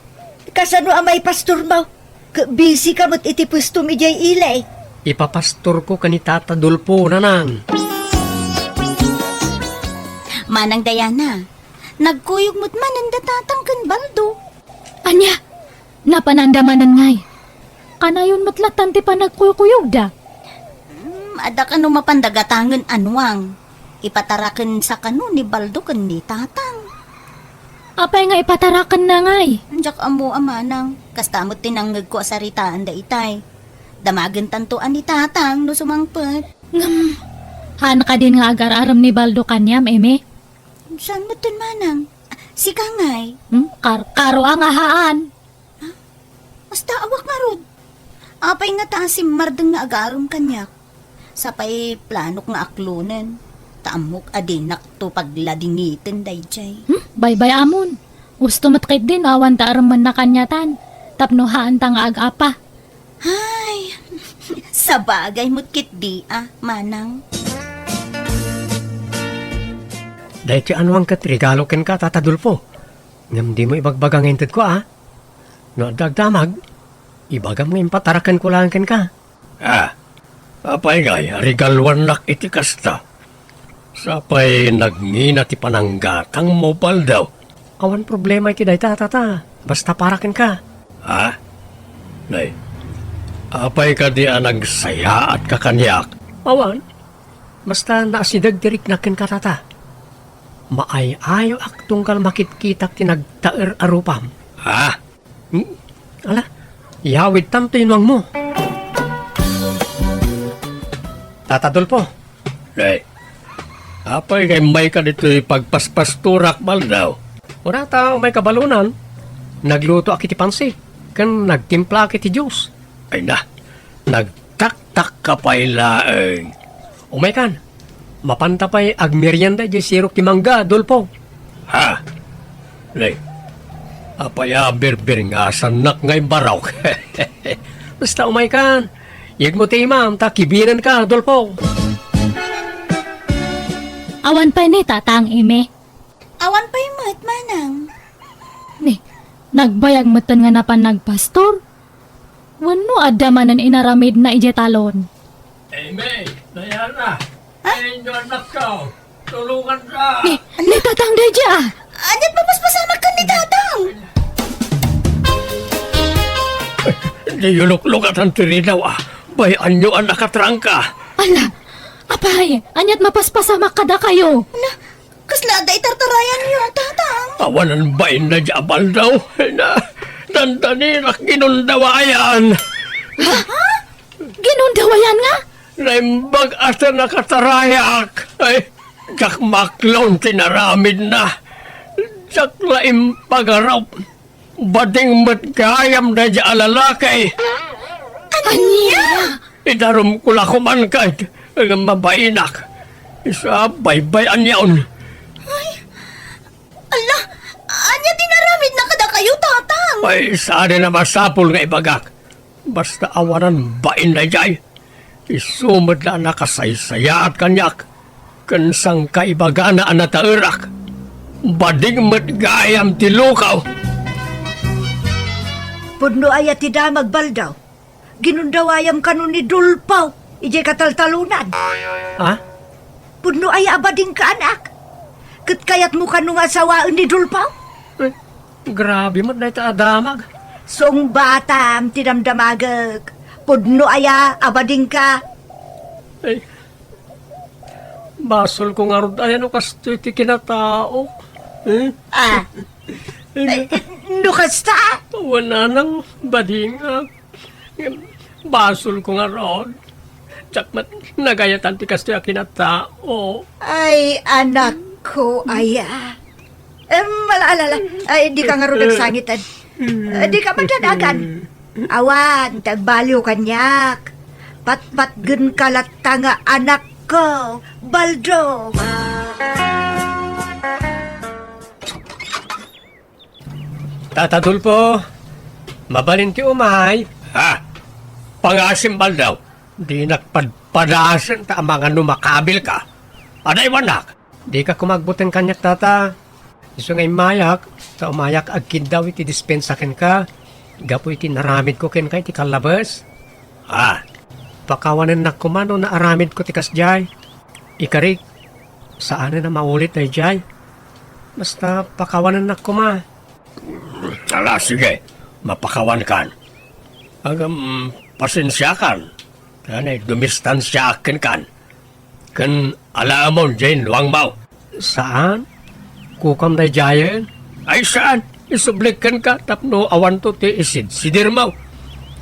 Kasano a maipastormo? Ket busy ka met iti puestom idiay ili. Ipapastorko ken ni Tata Dolfo, nanang. Manang Diana, nagkuyog met manen da Tatang ken Baldo. Ania? Napananda manen ngay. Kanayon met lattan ti panagkuykuyogda. Hmm, adda kano mapanda gatangen a nuang. Ipatarakensa kano ni Baldo ken ni Tatang. Apay nga ipatarakenna ngay? Diak ammo a manang. Kasta met ti nangngegko a saritaanda itay. Damagentanto a ni Tatang no sumangpet. Ngem, haan kadin nga agar-arem ni Baldo kaniam, Eme? Saan metten, manang? Sika ngay? Hmm? Kar-, karo a nga haan. Ha? Basta awak ngarud. Apay ngata a simmardeng nga agarem kaniak? Sapay planok nga aklonen. Ta ammok a dinakto pagladingiten daydiay. Hmm? Baybay-amon. Usto met ketdi no awan ta aremmenna kaniatan. Tapno haanta nga ag-apa. Ay, sabagay met ketdi a, manang. Daytoy anuan ket regalo kenka, Tata Dolfo. Ngem dimo ibagbaga nga intedko, a? No adda agdamag, ibagam nga impatarakenko laeng kenka. Ah, apay ngay a regaluannak iti kasta? Sapay nagngina ti pananggatangmo, Baldaw. Awan problema iti dayta, Tata. Basta para kenka. Ha? Nay, apay kadi a nagsayaatka kaniak? Awan. Basta naasideg ti riknak kenka, Tata. Maay-ayoak tunggal makitkitak ti nagtaer a rupam. Ha? Hmm? Ala, yawidtam ti inuangmo. Tata Dolfo. Nay, apay nga immayka ditoy pagpaspastorak, Baldaw? Ura ta umayka balonan, naglutoak iti pansit, ken nagtimplaak iti juice. Ay na, nagtaktakka pay laeng. Umaykan, mapanta pay agmerienda idiay sirok ti mangga, Dolfo. Ha? Nay, apay a birbirngasannak nga imbarok? Basta umaykan, yegmo ti imam ta kibirenka, Dolfo. Awan pay ni Tatang Ime. Awan pay met, manang. Ni, nagbayag metten nga napan nagpastor? Wenno adda manen inaramidna idiay talon? Eme, Diana, ay, inyo anakko, tulonganka. Ni, ni Tatang daydiay, a. Ania't mapaspasamak ken ni Tatang? Diyo luklukatan ti ridaw, a. Bay-anyo a nakatrangka. Ala, apay, ania't mapaspasamak kadakayo? Ala, kasla adda itartarayanyo, Tatang? Awanan bain daydiay a Baldaw. Na, dandanirak ginundawayan. Ha? Ginundawayan nga? Naimbag a ta nakatarayak. Ay, diak maklon ti naramidna. Diak la impagarup. Bading met gayam daydiay a lalaki. Ania? Idarumko la koman ket nga mabainak. Isu a baybay-anyon. Ay, ala, ania ti naramidna kadakayo, Tatang? Ay, saan a masapul nga ibagak. Basta awanan bain daydiay. Isu met la a nakasaysayaat kaniak, ken sangkaibagana a nataerak. Bading met gayam ti lukaw. Pudno aya ti damag, Baldaw? Ginundawayam kano ni Dolfo idiay kataltalonan. Ha? Pudno aya a badingka, anak? Ket kayatmo kano nga asawaen ni Dolfo? Eh, grabe met dayta a damag. Sungbatam ti damdamagek. Pudno aya a badingka? Ay, basolko ngarud aya no kastoy ti kinatao. Eh? Ah. Ay, no kasta? Awan nang badingak. Basolko ngarud. Diak met nagayatan ti kastoy a kinatao. Ay, anakko aya. Em, ala, ala, ala. Ay, dika ngarud agsangiten. Eh, dika madanagan. Awan ti agbaliw kaniak. Patpatgenka latta nga anakko, Baldo. Tata Dolfo, mabalin ti umay. Ha? Pangasim, Baldo. Dinak padpadasen ta amangan no makabilka. Adaywannak. Dika koma agbuteng kaniak, Tata. Isu nga immayak, ta umayak agkiddaw iti dispensa kenka, gapu iti naramidko kenka iti kallabes. Ha? Pakawanennak koma no naaramidko ti kasdiay. Ikarik, saanen a maulit daydiay. Basta pakawanennak koma. Ala, sige, mapakawankan. Ngem, pasensiakan. Anay, dumistansiaak kenkan. Ken alaemon diay inuangmo. Saan? Kukam daydiayen? Ay, saan? Isublik kenka tapno awanto ti isidsidirmo.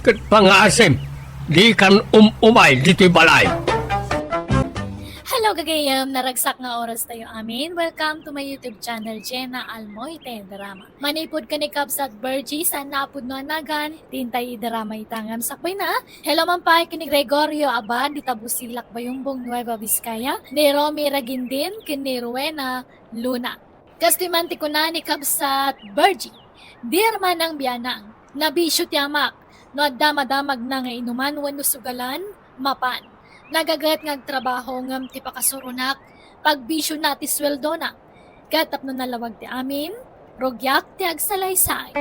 Ket pangaasim, dikan um-umay ditoy balay. Hello, gagayem! Naragsak nga oras tayo amin. Welcome to my YouTube channel, Jenna Almoite Drama. Manipud ken ni Kabsat Virgie, saan nga pudno a nagan, ti intay idrama ita ngem sakbayna. Hello man pay ken ni Gregorio Abad, dita Busilak, Bayumbong, Nueva Vizcaya, ni Romy Ragindin, ken ni Rowena Luna. Kastoy man ti kuna ni Kabsat Virgie, "Dear Manang Bianang, nabisio ti amak. No adda madamagna nga inuman wenno sugalan, mapan. Nagaget nga agtrabaho ngem ti pakasuronak, pagbisiona ti sueldona. Ket tapno nalawag ti amin, rugiak ti agsalaysay."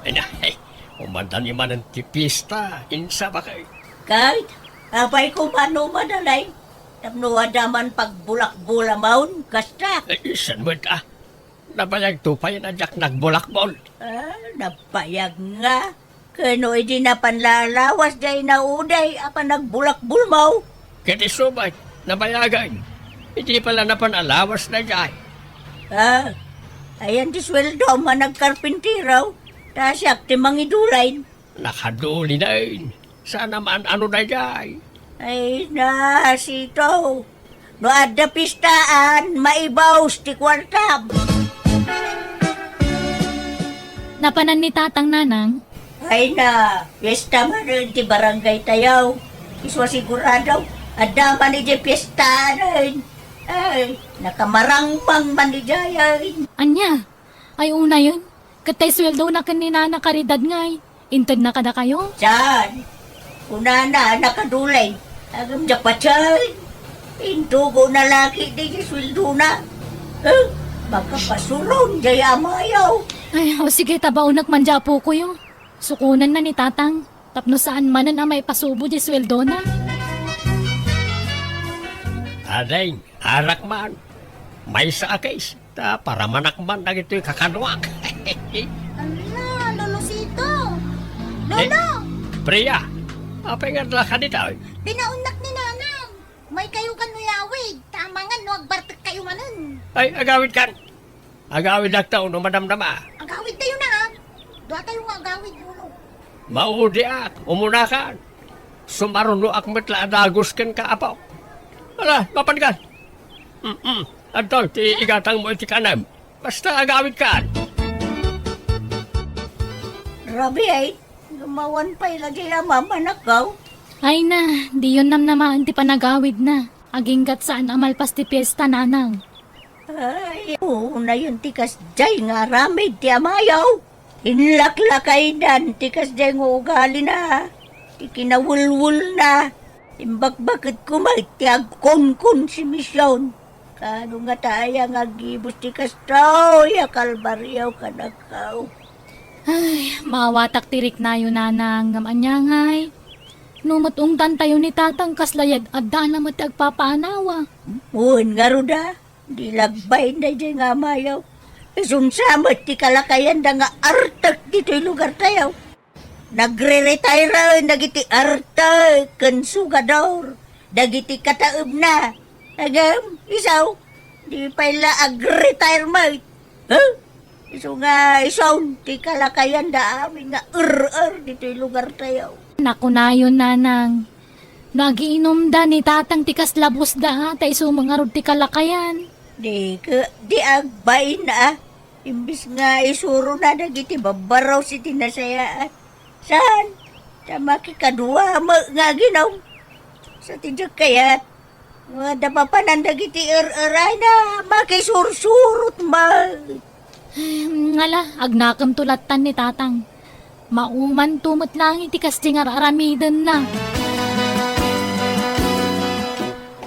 Ay, na, ay, umanda ni manen ti pista, insabak, ay. Kay, apay ko mano madalay? Tapno adda man pagbulakbulamaon, kasta. Ay, saan met, ah? Nabayagto pay a diak nagbulakbol. Ah, nabayag nga. Ken no idi napan la alawas diay nauday a panagbulakbulmo. Ket isu met, nabayagen. Idi pay la napan alawas daydiay. Ah, ayan ti sueldom a nagkarpintero, ta siak ti mangidulayn. Nakadulinen. Saan a maan-ano daydiay. Ay, nasito. No adda pistaan, maibaus ti kuartam. Napanan ni Tatang, Nanang? Ay na, fiesta manen ti barangay tayo. Isu a sigurado, adda man idiay fiestanen. Ay, nakamarangmang man idiay. Ania? Ay, unayen. Ket tay sueldona ken ni Nana Caridad ngay, intedna kadakayo? Saan? Kunana, nakadulay. Agam diak patien. Intugona la ketdi ti sueldona. Eh, makapasuron diay amayo. Ay, o sige, tabaonak man diay apokoyo. Sukonenna ni Tatang. Tapno saan manen a maipasubo diay sueldona. Ading, arak man. Maysa a case, ta paramanak man dagitoy kakaduak. Ala, Lolosito! Eh, Lolo! Priya, apay nga adda ka ditoy? Binaonnak ni Nanang. Umaykayo kan uyawid, ta amangan no agbartekkayo manen. Ay, agawidkan. Agawidakto no madamdama. Agawidtayo na, ha? Duatayo nga agawid, Lolo. Maudiak, umunakan. Sumarunoak met la a dagus kenka, apo. Ala, mapanka. Mm-mm. Adtoy ti igatangmo iti kanem. Basta agawidkan. Rabii, lumawan pay la diay a mamanakkaw. Ay na, diyon namnamaen ti panagawidna. Agingga't saan a malpas ti fiesta, Nanang. Ay, unayen ti kasdiay nga aramid ti amayo. Inlaklakaydan ti kasdiay nga ugalina, ti kinawelwelna. Imbakbaketko met ti agkonkonsumision. Kaano ngata aya nga aggibus ti kastoy a kalbario kadakayo? Ay, maawatak ti riknayo, Nanang, ngem ania ngay? No met ungtantayo ni Tatang, kasla yad-addana met ti agpapaanawa. Wen ngarud a, di lagbayen daydiay nga amayo. Isunsa met ti kalakayanda nga artek ditoy lugartayo. Nagre-retire dagiti artek ken sugador dagiti kataebna. Ngem, isu, di pay la ag-retire met. Huh? Isu nga isu ti kalakayanda amin nga er-er ditoy lugartayo. Nakunayon, Nanang. No agiinumda ni Tatang ti kasla busda, ta isu met ngarud ti kalakayan. Di ke, di agbain a. Imbes nga isurona dagiti babbarros iti nasayaat. Saan? Ta makikadua met nga aginom. Sa ti diak kayat, no adda papanan dagiti er-erayna, makisursurot met. Ngala, agnakemto lattan ni Tatang. Maumanto met laeng iti kasdi nga ar-aramidenna.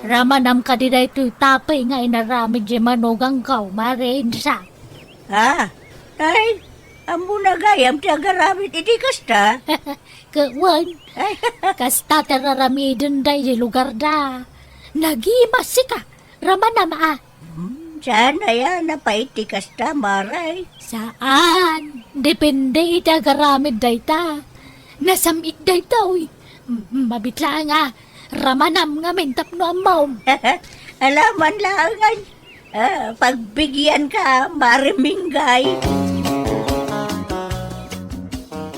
Ramanam kadi daytoy tapey nga inaramid diay manugangko, Mare Insa? Ah, ay, ammona gayam ti agaramid iti kasta? Ket wen, kasta ti ar-aramidenda idiay lugarda. Nagimasika, ramanam a. Hmm, saan aya a napait ti kasta, Mare? Saan. Depende iti agaramid dayta. Nasam-it dayta, uy. Mm, mabit laeng a. Ramanam ngamin tapno ammom. Alaman laengen. Ah, pagbigianka, Mare Minggay.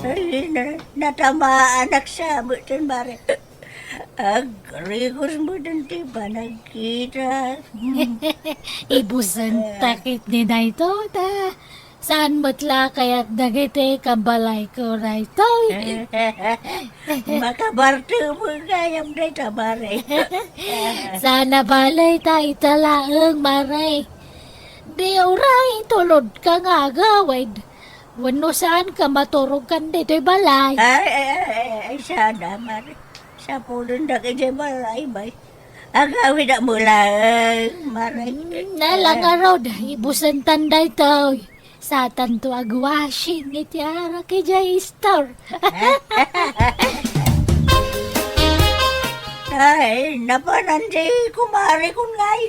Ay, na-, natamaanak sa, Mare. Agrigos met ti panagkita. Ibusen ta ketdi daytoy, ta saan met la kayat dagiti kabalayko daytoy. Makabartek met gayam dayta, mare. Saan a balay ta ita laeng, mare. Di uray, tulodka nga agawid. Wenno saanka maturogkan ditoy balay? Ay, ay, ay, ay, ay, sana, mare. Sapulendak idiay balay, bay. Agawid a mulaeng, mare. Hmm, nala ngarud, ibusentan daytoy. Satanto agwashing iti arak idiay store. Ay, napanan ti kumarekon ngay.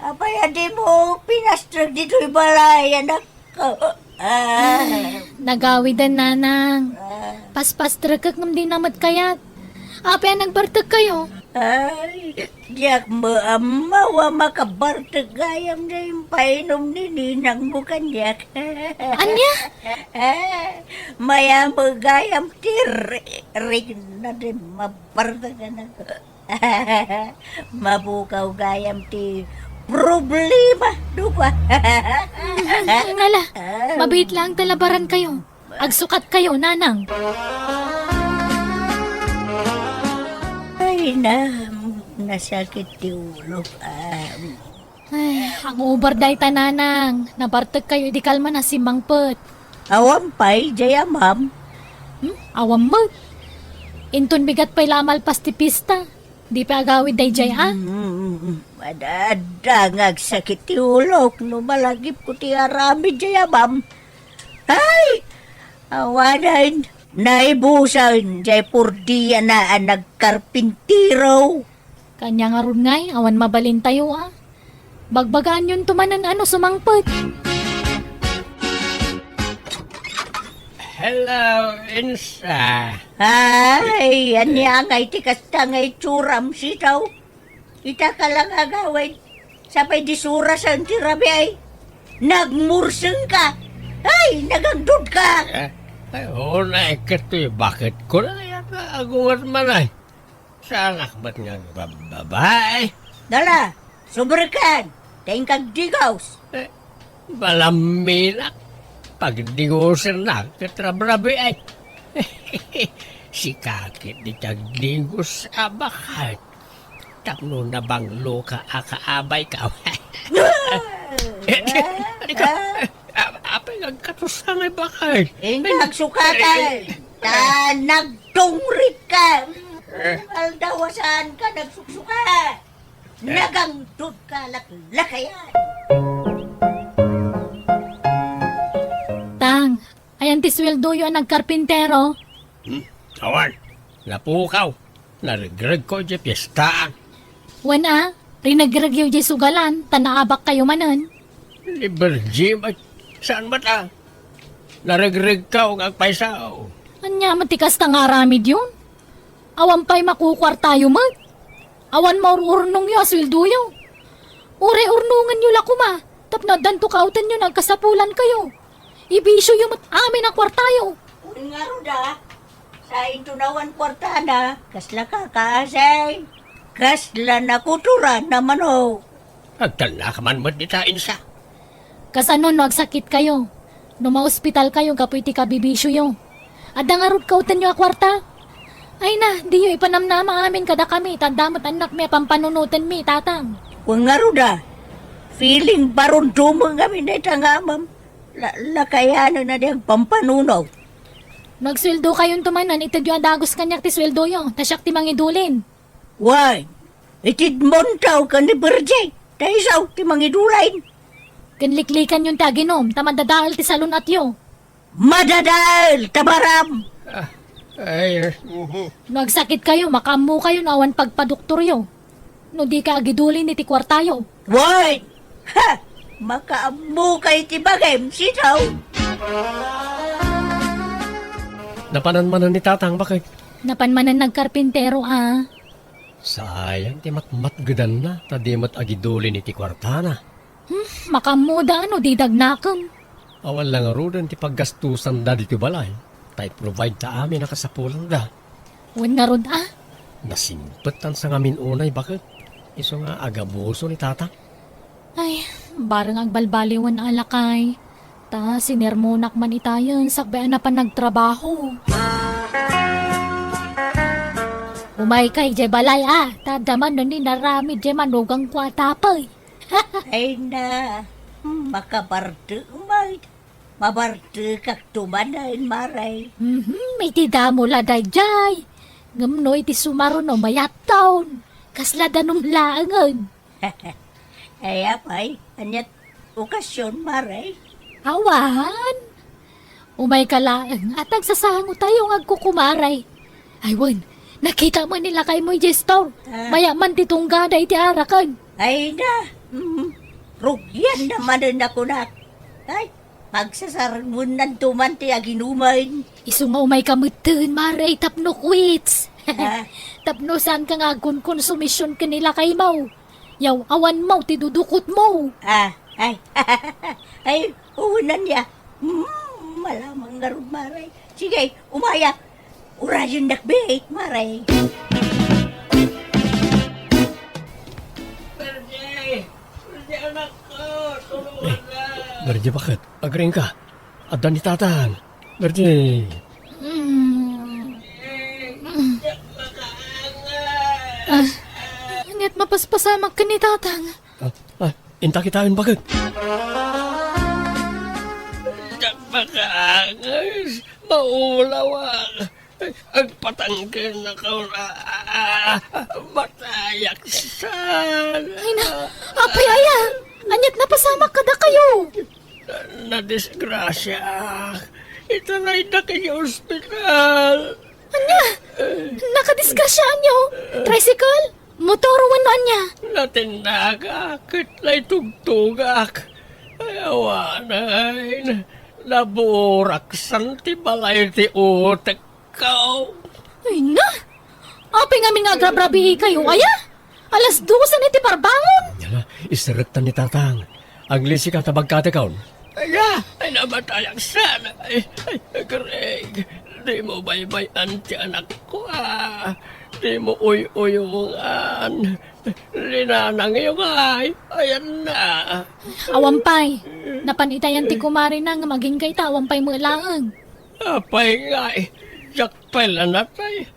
Apay a dimo pinastrek ditoy balay, anak? Ah. Nagawiden, nanang. Ah. Paspastrekek ngem dina met kayat. Apay a nagbartekkayo? Ay, diak maammo a makabartek gayam dayta impainum ni ninangmo kaniak. Ania? Ah, mayammo gayam ti ri-, rikna di mabartek, anak. Mapukaw gayam ti problema, dukwa. Ngala, mabiit laeng ta labarankayo. Agsukatkayo, nanang. Ay, na, nasakit ti ulok. Ah, Ay, ang ubar dayta, nanang. Nabartekkayo idi kalman a simmangpet. Awan pay, jay amam. Hmm? Awan met. Inton bigat pay la a malpas ti pista. Di pay agawid dayjay, a? Mm, mm, mm. Adda, adda nga agsakit ti ulok no malagipko ti aramid, jay amam. Ay! Awanen, naibusen, jay purdiana a nagkarpintero. Kanya ngarud ngay, awan mabalintayo, a. Bagbagaanyonto manen a no sumangpet. Hello, Insa. Ay, ania ngay ti kasta nga itsuram, sitaw? Ita ka lang agawid. Sapay di surasen ti rabii. Nagmurseng ka. Ay, nagangdud ka. Eh, ay, unay, katoy, bakit ko na yan agungar man ay? Saanak met nga babae? Dala, subrekan, ta inkagdigos. Eh, balaminak, pagdigosennak ket rabrabiay. Sika ket di ti agdigos a baket. Tapno nabanglo ka a kaabayko. Eh, di ka, a-, apay nga agkatosa nga baket? Inka agsukatan, ta nagtungrit ka. Aldaw a saanka nagsuksuka. Nagangdud ka laklakayan. Tang, ayan ti sueldoyo a nagkarpintero? Hmm? Awan. Napukaw. Naregregko idiay piesta. Wen a, rinegregyo idiay sugalan, ta naabakkayo manen. Ni Virgie, may, saan met a? Naregregko nga agpayso. Ania met ti kasta nga aramidyon? Awan pay makukuartayo met. Awan maur-urnongyo a sueldoyo. Uray urnongenyo la koma, tapno addanto kaawtenyo nga agkasapulankayo. Ibisioyo met amin a kuartayo. Wen ngarud a, sainto nawan kuartana, kasla kakaasay, kasla nakutoran a manok. Agtalnaka man met dita, Insa. Kasano no agsakitkayo? No maospitalkayo gapu iti kabibisioyo? Adda ngarud kaawtenyo a kuarta? Ay na, diyo ipanamnama amin kadakami, ta adda met annakmi a pampanunotenmi, tatang. Wen ngarud a, feeling baron dumeng amin dayta nga amam. La-, lakayanen a di agpampanuno. No agsueldokayonto manen, itedyo a dagus kaniak ti sueldoyo, ta siak ti mangidulin. Wen, itedmonto ken ni Virgie, ta isu ti mangidulin. Ken liklikanyon ti aginom, ta madadael ti salun-atyo. Madadael, tabaram! Ah, ay, eh. No agsakitkayo, makaammokayo no awan pagpadoktoryo. No dika agidulin iti kuartayo. Wen! Ha! Makaammoka iti bagim, sitaw! Napanan manen ni tatang, baket? Napan manen nagkarpintero, a. Saanen ti matmatgedanna, ta di met agidulin iti kuartana. Hmm, makaammoda no di dagnakem. Awan la ngaruden ti paggastusanda ditoy balay, ta i-provide ta amin a kasapulanda. Wen ngarud a, Nasimpet tan sangamin unay, baket. Isu nga agabuso ni Tatang. Ay, bareng agbalbaliwen a lakay. Ta sinermonak man itayen sakbay a napan nagtrabaho. Umaykay idiay balay, a, ta adda man no inaramid idiay manugangko a tapay. Ay na, makabartek met. Mabartekakto manen, Mare. Mhm, iti damo la daydiay. Ngem no iti sumaruno mayatton, kasla danum laengen. Ay, apay, aniat okasion, Mare? Awan. Umayka laeng, at agsasangotayo nga agkukumare. Ay, wen, nakita man ni lakaymo idiay store. Ah. Mayat man ti tunggada iti araken. Ay na, mm, rugian na manen a kunak. Ay, pagsasarengmennanto man ti aginumen. Isu nga umayka metten, Mare, tapno quits. Ah. Tapno saanka nga agkonkonsumision ken ni lakaymo. Yaw-awanmo ti dudukotmo. Ah, ay. Ay, unan ya. Mm, malamang ngarud, Mare. Sige, umaya. Urayennak biit, Mare. Bernie! Bernie, anak ko! Tulungan na! Bernie, baket? Agriingka? Adda ni Tatang. Bernie! Mm. Ah, aniat mapaspasamak ken ni Tatang? Ah, ah, inta kitaen, baket. Diak makaangas, maulawak. Agpatangken ako, ah, matayak san. Ay na, apay aya, aniat napasamak kadakayo? Nadisgrasya. Itarayda kay ospital. Ania? Nakadisgrasyaanyo? Tricycle? Motor wenno ania? Natindagak ket naitugtogak. Ay, awanen. Naburaksan ti balay ti utekko. Ay na! Apay ngamin nga agrabrabiikayo, aya? Alas dosen iti parbangon! Yala, iserektan ni Tatang. Aglisika ta bagkatekon. Aya, ay, namatayak sana. Ay, ay, Greg, di mo baybay-an ti anakko, ah. Di mo uy-uyungan. Linanangyo ngay, ayan na. Awan pay. Napan itayan ti kumarina nga maginka ita, awan pay met laeng. Apay ngay, diak pay la natay.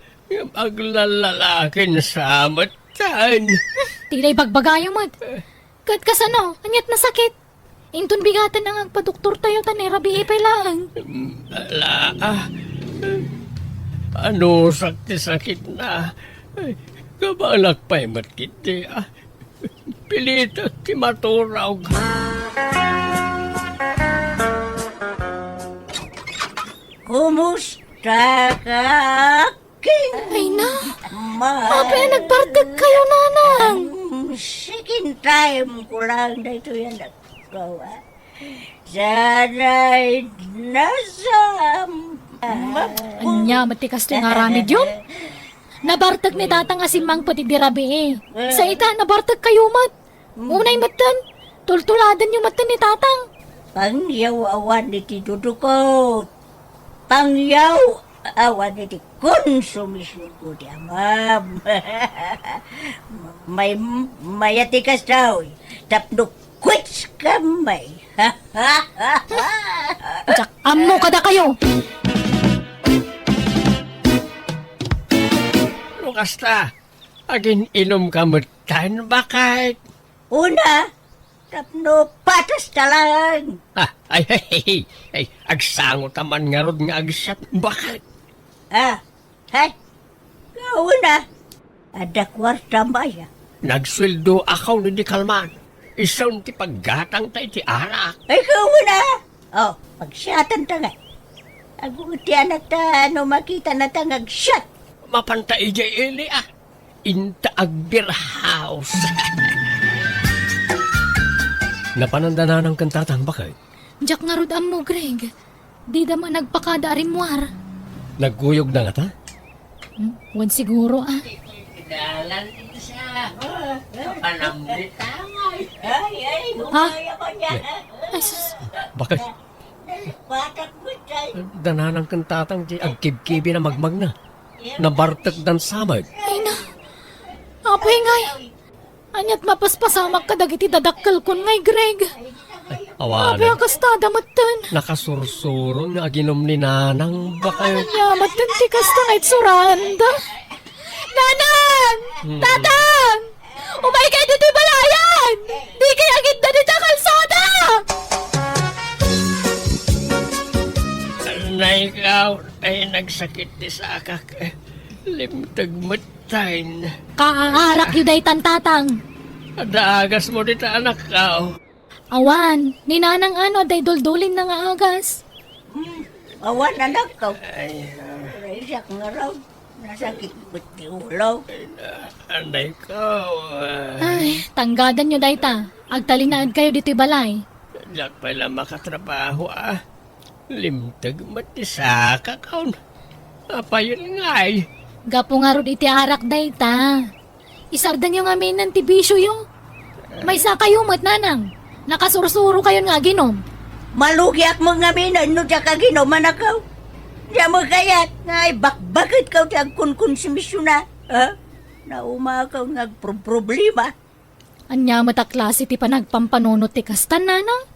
Aglalalakin sa met. Saan? Ti dayta ibagbagayo met. Ket kasano? Aniat nasakit? Inton bigaten nga agpadoktortayo ta ni rabii pay laeng. Ala, ah. Anusak ti sakitna. Ay, kabaelak pay met ketdi, ah. Pilitek ti maturog. Kumusta ka? Ay na, apay a nagbartek kayo, nanang? Second time ko lang daytoy a nagkawa. Sanay nasam. Ania met ti kastoy nga aramidyo? Nabartek ni Tatang a simmangpet idi rabii. Sa ita, nabartek kayo met. Unay metten, tultuladanyo metten ni Tatang. Pangyaw-awan iti dudukot. Pangyaw-awan iti konsumisionko ti amam. May, mayat ti kastoy, tapno quits kami. Diak ammo kadakayo. No kasta, agin-inumka metten, baket? Una, tapno patas ta laeng. Ah, ay, ay, ay, ay, agsangota man ngarud nga agsiat, baket? Ah, hay, kauna, adda kuartam aya? Nagsueldoakon idi kalman. Isun ti paggatangta iti arak. Ay, kauna! Oh, pagsiatanta ngay. Aguot ti anakta no makitanata nga agsiat. Mapanta idiay ili, ah. Inta ag-beer house. Napananda nanang ken tatang, baket? Diak ngarud ammo, Greg. Dida man nagpakada a rimmuar. Nagkuyogda ngata? Hmm, wen siguro, ah. Dalan sa panambitangay. Ay, ay, Ha? Ay, sus. Baket? Batak mo, tay. Dananang ken tatang ti agkibkibi na magmagna. nabartekdan sa met. Ay na, apay ngay, aniat mapaspasamak kadagiti dadakkelkon ngay, Greg? Awan. Apay a kastada metten? Nakasursuro nga aginom ni Nanang, baka. Ania metten ti kasta nga itsuranda? Nanang! Hmm. Tatang! Umaykay ditoy balayan! Dikay agidda dita kalsada! Nay, ikaw, ay nagsakit ti sakak. Limteg metten. Kaaarakyo daytan, Tatang. Adda agasmo dita, anakkaw. Awan, ni Nanang ano adda iduldulin na nga agas. Hmm, awan, anakkaw. Ay, ah. Aray, siak ngarud. Nasakit met ti ulo. Ay, na-, anay ka, ah. Ay, tanggadanyo dayta. Agtalinaedkayo ditoy balay. Diak pay la makatrabaho, ah. Limteg met ti sakak, awan. Apayen ngay? Gapu ngarud iti arak dayta. Isardenyo ngaminen ti bisioyo. Maysakayo met, Nanang. Nakasursurokayon nga aginom. Malugiak met ngaminen no diak aginom, anakkaw. Diak met kayat nga ibakbaketkaw ti agkonkonsumision, ha? Naumaak nga agproproblema. Ania met a klase ti panagpampanunot ti kastan, Nanang?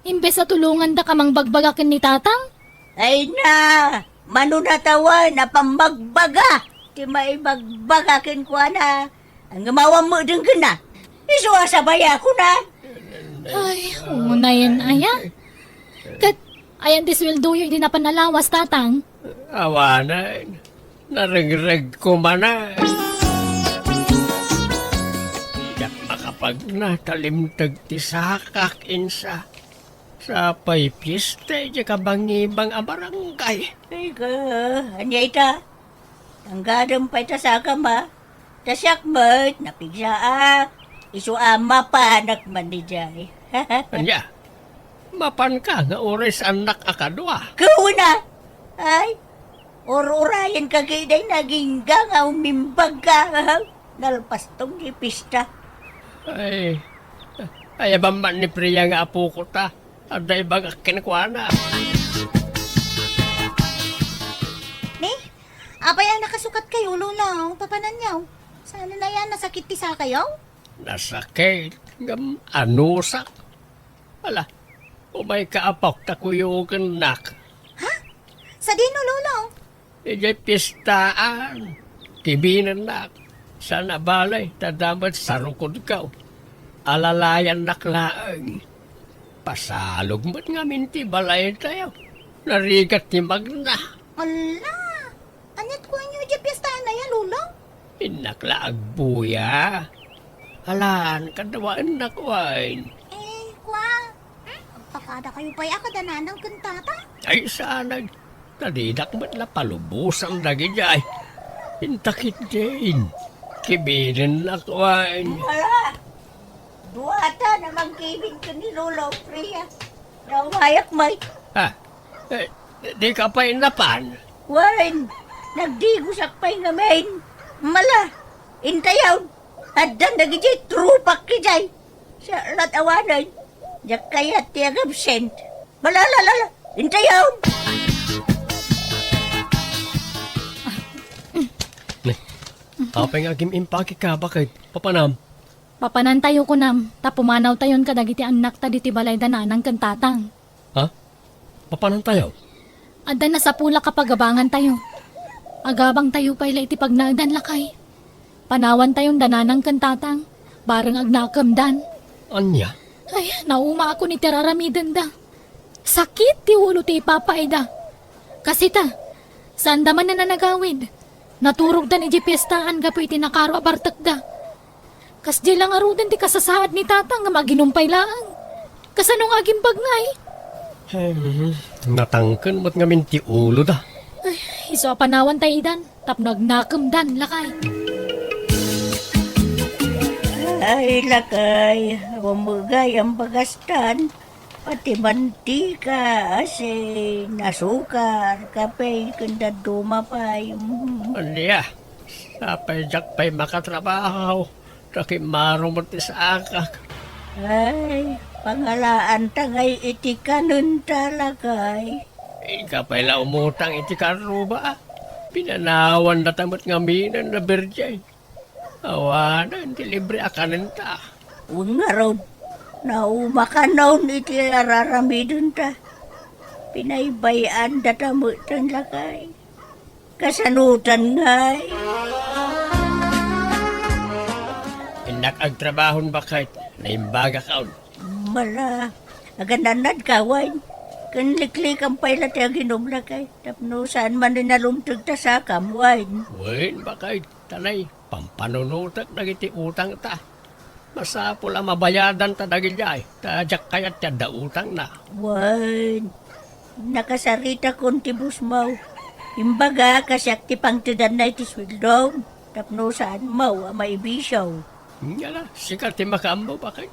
Imbes a tulongandaka mangbagbaga ken ni Tatang? Ay na, mano natawen a pammagbaga ti maibagbaga kenkuana. Ngem awan met denggenna. Isu a sabayakon a. Ay, unayen aya. Ket ayan ti sueldoyo idi napan a lawas, Tatang? Awanen. Narengregko manen. Diak makapagna ta limteg ti sakak, insa. Sapay fiesta idiay kabangibang a barangay. Ay ka, ania ita? Tanggadem pay ta sakam, a? Ta siak met, napigsaak. Isu a mapanak man idiay. Ania? Mapanka nga uray saannak a kadua? Kauna! Ay, ur-urayenka ketdi, nagingga nga umimbagka. Nalpaston ti pista. Ay, ay, aban man ni Priya nga apoko ta. Adda ibagak kenkuana. Ni, apay a nakasukat kayo, Lolo? Papananyo? Saan na yan? Nasakit ti sakayo? Nasakit. Ngem anusak. Ala, umayka, apok, ta kuyogennak. Ha? Sadino, Lolo? Idiay piestaan. Kibinennak. Saan a balay, ta adda met sarukodko. Alalayannak laeng. Pasalog met ngamin ti balaytayo. Narigat ti magna. Ala! Aniat kuanyo idiay piestaan aya, Lolo? Innak la agbuya. Alan, kadawaennak wen. Eh, kua, agpakada kayo pay a kada nanang ken tata? Ay, saan a, ta dinak met la palubosan dagidiay. Inta ketdin, kibirennak wen. Ala! Duata na mangkibin ken ni Lolo, Priya. Naumayak met. Ah, eh, dika pay napan? Wen, nagdigosak pay ngamin. Mala, intayon. Addan dagidiay tropak idiay. Sa lat awanen, diak kayat ti agabsent. Mala, la, la, la, intayon. Ne, apay nga agim-impake ka, baket? Papanam? Papanantayo, kunam, ta pumanawtayon kadagiti annakta ditoy balay da nanang ken tatang. Ha? Papanantayo? Adda nasapulak a pagabangantayo. Agabangtayo pay la iti pagnaedan, lakay. Panawantayon da nanang ken tatang, bareng agnakemdan. Ania? Ay, naumaakon iti raramidenda. Sakit ti ulo ti ipapaayda. Kasita, saanda manen a nagawid. Naturogdan idiay piestaan gapu iti nakaro a bartekda. Kasdiay la ngaruden ti kasasaad ni Tatang ngem aginumpay laeng. Kasano nga agimbag ngay? Hmm, natangken met ngamin ti uloda. Ay, isu a panawan tay idan tapno agnakemdan, lakay. Ay, lakay, awan met gayam bagastan. Pati mantika, asin, asukar, kape, ken dadduma pay. Mm. Ania, sapay diak pay makatrabaho, ta kimmaro met ti sakak. Ay, pangalaanta ngay iti kanenta, lakay. Inka pay la umutang iti karruba. Pinanawandata met ngamin a Birjeng. Awanen ti libre a kanenta. Wen ngarud, naumakanon iti araramidenta. Pinaybay-andata metten, lakay. Kasanotan ngay? Innak agtrabahon, baket. Naimbagakon. Mala, agannadka, wen. Ken liklikan pay la ti aginum, lakay. Tapno saan man nalumteg ta sakam, wen. Wen, baket. Tanay, pampanunotek dagiti utangta. Masapul a mabayadanta dagidiay, ta diak kayat ti adda utangna. Wen, nakasaritakon ti busmaw. Imbaga, kasiak ti pangtedanna iti sueldom, tapno saan maw a maibisyo. Ngala, sika ti makaammo, baket.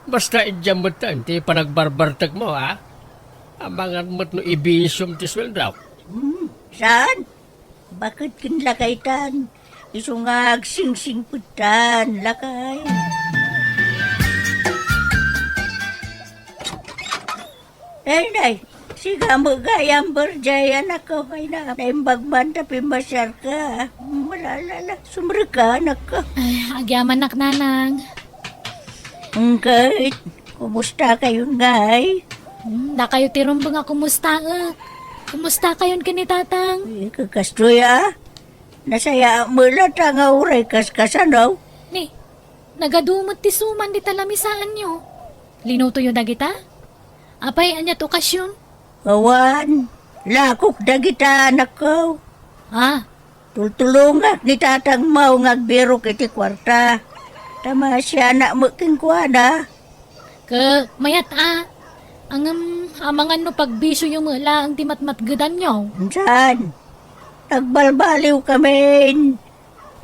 Basta idiam metten ti panagbarbartekmo, ha? Amangan met no ibisyom ti sueldok. Hmm, saan? Baket ken lakaytan, isu nga agsingsingpettan, lakay. Ay, nay, sika met gayam, Birjeng, anakko, ay na, naimbag man ta pimmasiarka. Malalala, sumrekka, anakko. Ay, agyamanak, nanang. Ngem ket, kumusta kayon ngay? Hmm, dakayo ti rumbeng a kumustaek. Kumusta kayon ken ni tatang? Eh, kakastoy, ah. Nasayaat met latta nga uray kaskasano. Ni, nagadu met ti suman dita lamisaanyo. Linutoyo dagita? Apay, ania't okasion? Awan, lakok dagita, anakko. Ah. Tultulongak ni tatangmo nga agbirok iti kuarta. Ta maasianak met kenkuana. Ke, mayat a. Ngem, amangan no pagbisioyo met laeng ti matmatgedanyo. Saan? Agbalbaliwkamin.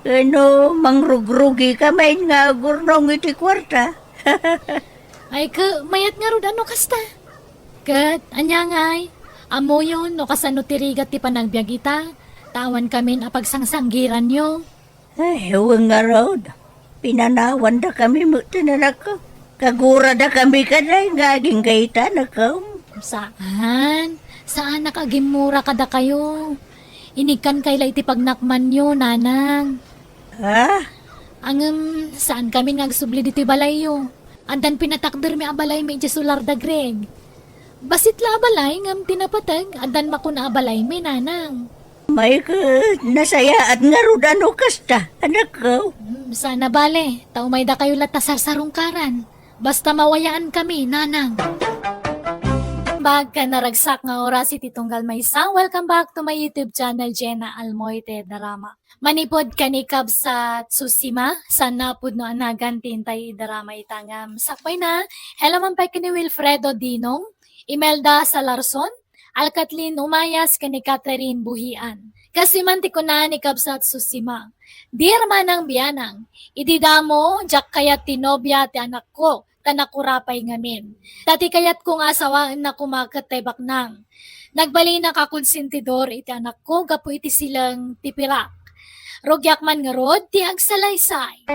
Wenno, mangrugrugikamin nga agurnong iti kuarta. Ay, ke, mayat ngarud a no kasta. Ket, ania ngay, ammoyon no kasano ti rigat ti panagbiag ita, ta awankamin a pagsangsanggiranyo. Ay, wen ngarud, pinanawandakami met ti nanakko. Kaguradakami kadi nga agingga ita, anakko. Saan? Saanak a gimmura kadakayo. Inikkankay la iti pagnakmanyo, nanang. Ha? Ngem, saankamin nga agsubli ditoy balayyo. Addan pinatakdermi a balaymi idiay solar da Greg. Bassit la a balay ngem ti napateg, addan makuna a balaymi, nanang. Ay ket, nasayaat ngarud a no kasta, anakko. Hmm, saan a bale, ta umaydakayo latta sarsarungkaran. Basta mawayaankami, nanang. Bag ken naragsak nga oras iti tunggal maysa, welcome back to my YouTube channel, Jenna Almoite Drama. Manipud ken ni Kabsat Susima, saan a pudno a nagan ti intay idarama ita ngem sakbayna, hello man pay ken ni Wilfredo Dinong, Imelda Salarson, Alkatlin Umayas ken ni Catherine Buhian. Kastoy man ti kuna ni Kabsat Susima, "Dear Manang Bianang, idi damo, diak kayat ti nobia ti anakko, ta nakura pay ngamin. Ta ti kayatko nga asawaenna koma ket tay baknang. Nagbalinak a konsentidor iti anakko gapu iti sileng ti pirak. Rugiak man ngarud ti agsalaysay."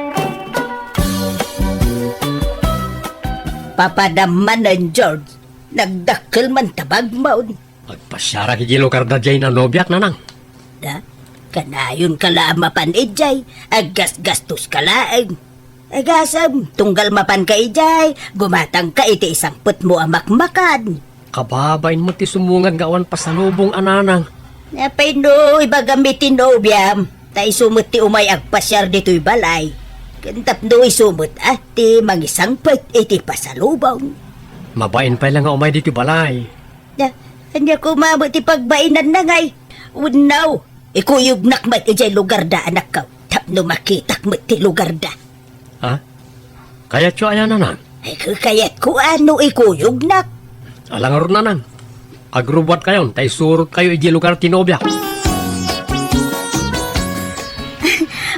Papadam manen, George. Nagdakkel man ta bagmon. Agpasiarak idiay lugar da Jane a nobiak, nanang. Da, kanayonka la a mapan idiay, aggasgastoska laeng. Agasem, tunggal mapanka idiay, gumatangka iti isangpetmo a makmakan. Kababain met ti sumungad nga awan pasalubong a nanang. Apay no ibagam iti nobiam, ta isu met ti umay agpasiar ditoy balay. Ken tapno isu met a ti mangisangpet iti pasalubong. Mabain pay la nga umay ditoy balay. Da, ania koma met ti pagbainanna ngay? Wenno, ikuyognak met idiay lugar da, anakko, tapno makitak met ti lugar da. Ha? Kayatyo aya, nanang? Ay, kayatko a no ikuyognak. Ala ngarud, nanang. Agrubbuatkayon ta isurotkayo idiay lugar ti nobiak.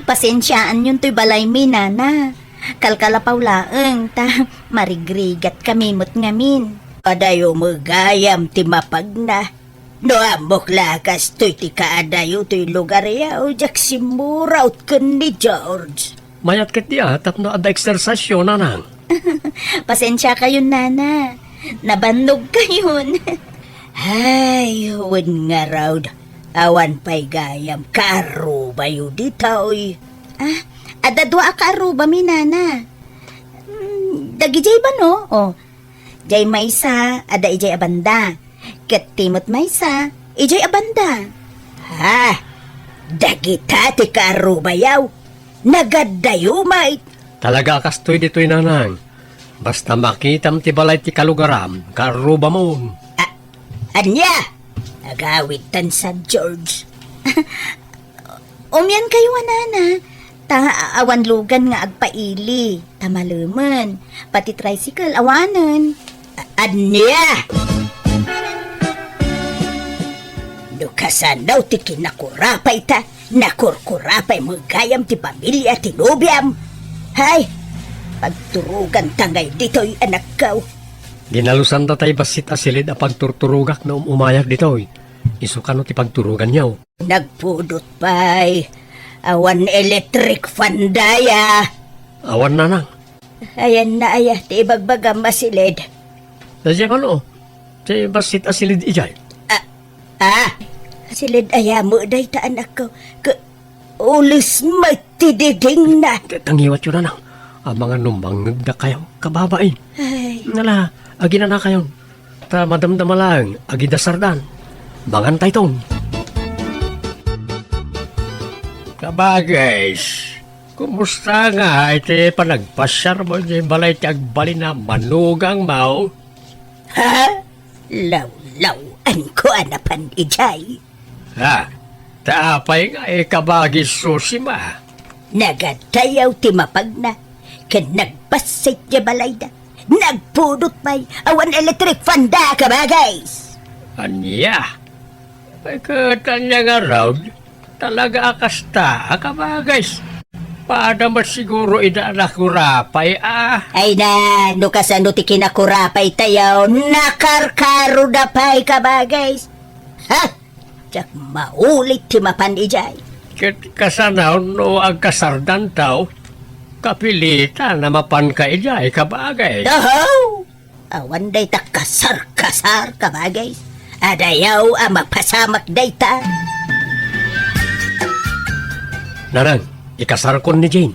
Pasensiaanyon toy balaymi, nana. Kalkalapaw laeng ta marigrigatkami met ngamin. Adayo met gayam ti mapagna. No ammok la a kastoy ti kaadayo toy lugaryo, diak simmurot ken ni George. Mayat ketdi a tapno adda eksersisyo, nanang. Pasensiakayon, nana. Nabannogkayon. Ay, wen ngarud. Awan pay gayam kaarrubayo ditoy. Ah, adda dua a kaarrubami, nana. Hmm, dagidiay bano, oh. Diay maysa, adda idiay a banda. Ket ti met maysa, idiay a banda. Ha? Dagita ti kaarrubayaw? Nagaddayo met? Talaga a kastoy ditoy, nanang. Basta makitam ti balay ti kalugaram, kaarrubamon. A-, ania? Agawid tan San George. Umian kayo a nana, ta awan lugan nga agpaili, ta malemen. Pati tricycle, awanen. A-, ania? No kasano ti kinakurapay ta, nakurkurapay met gayam ti pamilia ti nobiam. Hay, pagturogan ta ngay ditoy, anakko. Dinalusan ta tay bassit a silid a pagturturogak no um-umayak ditoy. Isu kano ti pagturoganyo? Nagpudot pay. Awan electric fan daya. Awan, nanang. Ayanna aya ti ibagbagam a silid? Daydiay kano, ti bassit a silid idiay. Ah, ah. Silid aya met dayta, anakko. Ke-, ules met ti didingna. Ta-, tangiwatyo, nanang. Amangan no mangngegdakayo, kababain. Ay. Nala, aginanakayon. Ta madamdama laeng, agidasardan. Mangantayton. Kabagis, kumusta nga iti panagpasiarmo iti balay ti agbalin a manugangmo? Ha? Lawlaw-anko a napan idiay. Ha? Ta apay nga, eh, kabagis Susima? Nagaddayaw ti mapagna, ken nagbassit ti balayda. Nagpudot pay, awan electric fan da, kabagis. Ania? Ay, ket ania ngarud? Talaga a kasta, a kabagis. Pada met siguro ida a nakurapay, a. Ay na, no kasano ti kinakurapay tayo, nakarkaro da pay, kabagis. Ha? Diak maulit ti mapan idiay. Ket kasano no agkasardanto, kapilitan a mapanka idiay, kabagis. Oho! Awan dayta kasar-kasar, kabagis. Adayaw a mapasamak dayta. Nanang, ikasarkon ni Jane.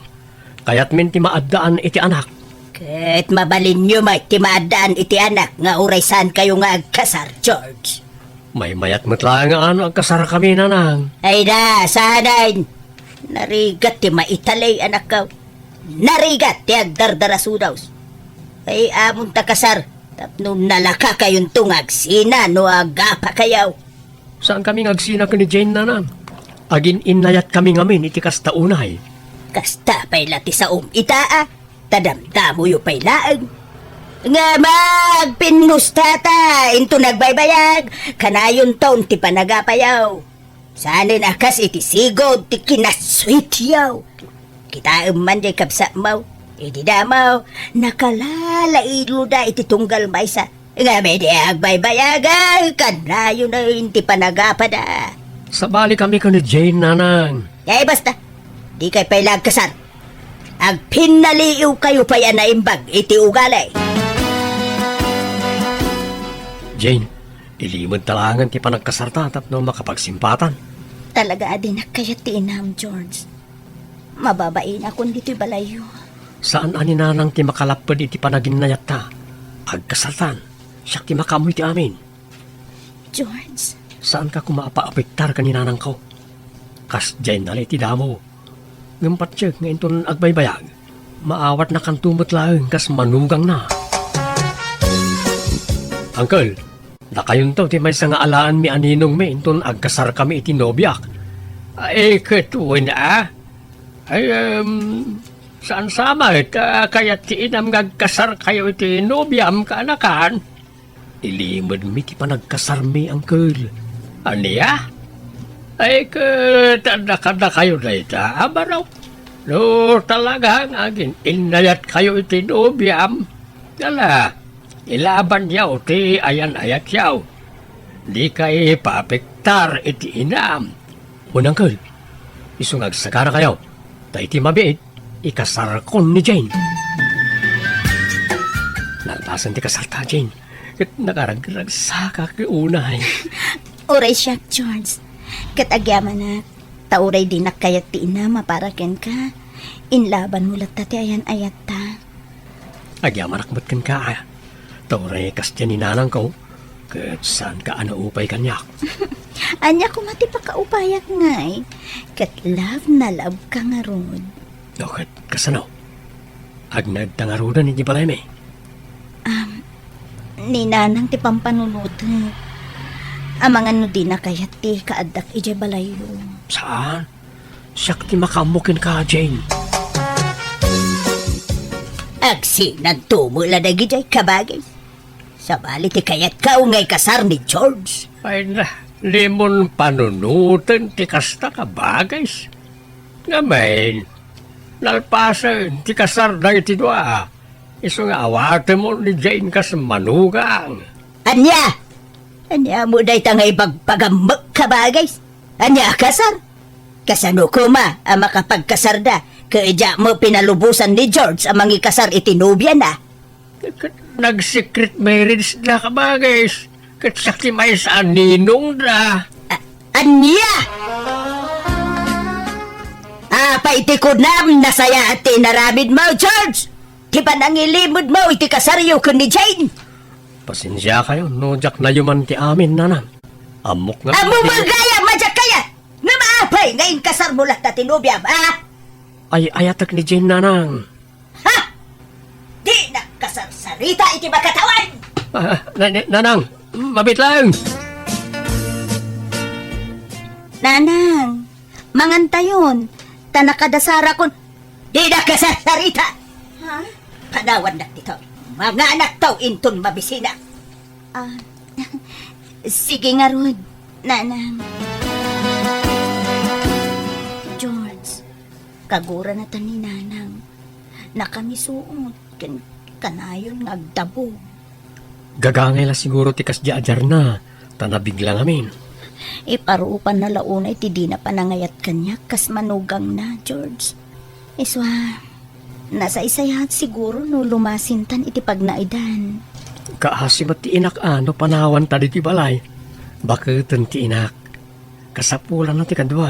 Kayatmin ti maaddaan iti anak. Ket mabalinyo met ti maaddaan iti anak nga uray saankayo nga agkasar, George. Maymayat met laeng nga agkasarkami, nanang. Ay da, saanen. Narigat ti maitalay, anakko. Narigat ti agdardarasudaw. Ay, amon ta kasar, tapno nalakakayonto nga agsina no agapakayo. Saankami nga agsina ken ni Jane, nanang. Agin-innayatkami ngamin iti kasta unay. Kasta pay la ti saom ita, a. Ta damdamoyo pay laeng. Nga magpinnusta ta, inton agbaybayag, kanayonton ti panagapayo. Saanen a kas iti sigud ti kinasweetyo. Kitaem man diay kabsatmo, idi damo, nakalalailo da iti tunggal maysa. Ngem idi agbaybayag, kanayon ti panagapada. Sabalikami ken ni Jane, nanang. Ay, basta. Dikay pay la agkasar. Agpinnaliiwkayo pay a naimbag iti ugali. Jane, ilimed ta laengen ti panagkasarta tapno makapagsimpatan. Talaga a dinak kayat ti inam, George. Mababainakon ditoy balayyo. Saan a ni nanang ti makalapped iti panaginnayatta. Agkasartan, siak ti makaammo iti amin. George. Saanka koma a paapektar ken ni nanangko. Kasdiay nala iti damo. Ngem patiek nga inton agbaybayag, maawatnakanto met laeng kas manugangna. Uncle, dakayonto ti maysa nga alaenmi a ninongmi inton agkasarkami iti nobiak. Ay, ket wen a? Ay, em, saan sa met, a, kayat ti inam nga agkasarkayo iti nobiam, kaanakan? Ilimedmi ti panagkasarmi, uncle. Ania? Ay, ket adda kadakayo dayta a baro? No talaga nga agin-innayatkayo iti nobiam, ala, ilabanyo ti ayan-ayatyo. Dikay paapektar iti inam. Wen, uncle, isu nga agsagarakayo, ta iti mabiit, ikasarkon ni Jane. Nalpasen ti kasarta, Jane, ket nakaragragsakak unay. Uray siak, George. Ket agyamanak, ta uray dinak kayat ti inam a para kenka, inlabanmo latta ti ayan-ayatta. Agyamanak met kenka, a, ta uray kasdiay ni nanangko, ket saanka a naupay kaniak. Ania koma ti pakaupayak ngay? Ket love na love ka ngarud. O, ket kasano? Agnaedta ngaruden iti balaymi? Am, ni nanang ti pampanunotek. Amangan no dina kayat ti kaaddak idiay balayyo. Saan? Siak ti makaammo kenka, Jane. Agsinanto met la dagidiay kabagis. Sabali ti kayatka nga ikasar ni George. Ay na, limon panunoten ti kasta kabagis. Ngamin, nalpasen ti kasar dagiti dua. Isu nga awatemon ni Jane kas manugang. Ania? Ania mo dayta nga ibagbagammek kabagis? Ania a kasar? Kasano koma a makapagkasarda ket diak met pinalubosan ni George a mangikasar iti nobiana? Ket nag-secret marriage da kabagis. Ket siak ti maysa a ninongda. A-, ania? Apay ti kunam, nasayaat ti inaramidmo, George? Ti panangilimedmo iti kasaryo ken ni Jane? Pasensiakayo no diak nayuman ti amin, nanang. Ammok nga Ammo met gaya, madiak kayat! Ngem apay nga inkasarmo latta ti nobiam, a? Ay-ayatek ni Jane, nanang. Ha? Dinak kasarsarita iti makatawan! Ah, na-, na-, nanang, mabiit laeng. Nanang, mangantayon, ta nakadasarakon. Dinak kasarsarita! Ha? Panawannak ditoy. Manganakto inton mabisinak. Ah, sige ngarud, nanang. George, kagurana ta ni nanang. Nakamisuot ken kanayon nga agdabog. Gagangay la siguro ti kasdiay a diarna, ta nabigla ngamin. Iparupanna la unay ti dina panangayat kaniak kas manugangna, George. Isu a, nasaysayaat siguro no lumasintan iti pagnaedan. Kaasi met ti inak a no panawanta ditoy balay. Baketen ti inak. Kasapulanna ti kadua.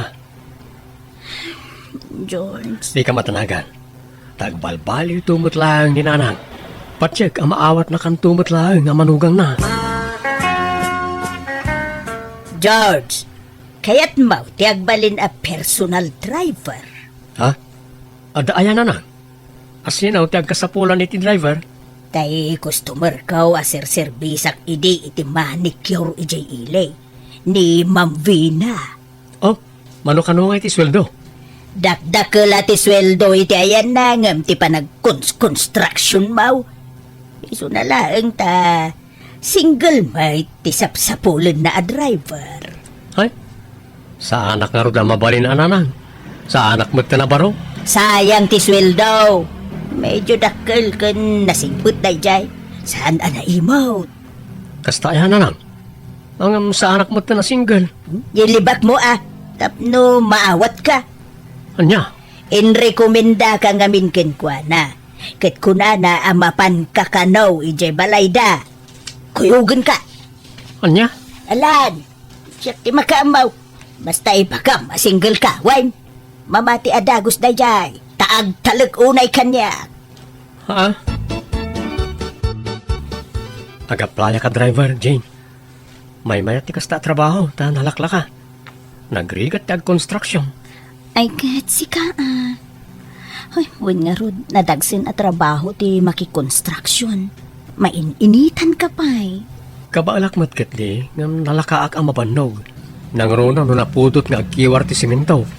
George. Dika matanagan. Ta agbalbaliwto met laeng ni nanang. Patiek a maawatnakanto met laeng a manugangna. George, kayatmo ti agbalin a personal driver? Ha? Adda aya, nanang? Asino ti agkasapulan iti driver? Tay customerko a serserbisak idi iti manicure idiay ili, ni Ma'am Vina. Oh, mano kano nga iti sueldo? Dakdakkel a ti sueldo iti ayanna ngem ti panagkons-construction mo. Isuna laeng ta single met ti sapsapulenna a driver. Ay, saanak ngarud a mabalin a nanang. Saanak met a nabaro. Sayang ti sueldo. Medyo dakkel ken nasingpet daydiay. Saan a naimot. Kasta aya, nanang? Ngem saanak met a single. Ilibakmo a, tapno maawatka. Ania? Inrekomendaka ngamin kenkuana. Ket kunana a mapanka kano idiay balayda. Kuyogenka. Ania? Alan, siak ti makaammo. Basta ibagam a single ka, wen? Mamati a dagus daydiay, ta agtalek unay kaniak. Ha? Ag-applyak a driver, Jane. Maymayat ti kasta a trabaho, ta nalaklaka. Nagrigat ti agkonstruksyon. Ay, ket sika, a. Ay, wen ngarud, nadagsen a trabaho ti makikonstruksyon. Main-initan ka pay. Kabaelak met ketdi, ngem nalakaak a mabannog. Nangruna no napudot nga agkiwar ti semento.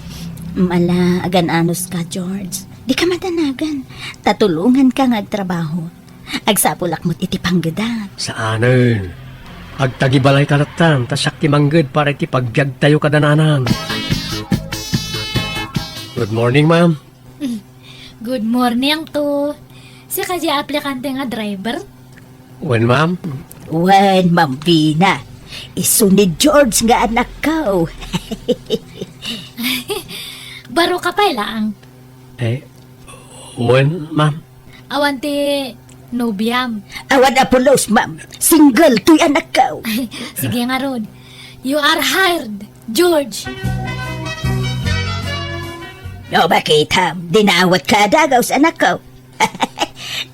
Mala, agan-anos ka, George. Dika madanagan. Tatulonganka nga agtrabaho. Agsapulak met iti panggedak. Saanen. Agtagibalayka lattan, ta siak ti mangged para iti pagbiagtayo kada nanang. Good morning, ma'am. Good morning to. Sika di aplikante nga driver? Wen, ma'am. Wen, Ma'am Vina. Isu ni George nga anakko. Baro ka pay laang. Eh, wen, ma'am. Awan ti nobiam. Awan a pulos, ma'am. Single toy anakko. Sige ngarud. You are hired. George! No makitam, dinawat ka a dagaws, anakko.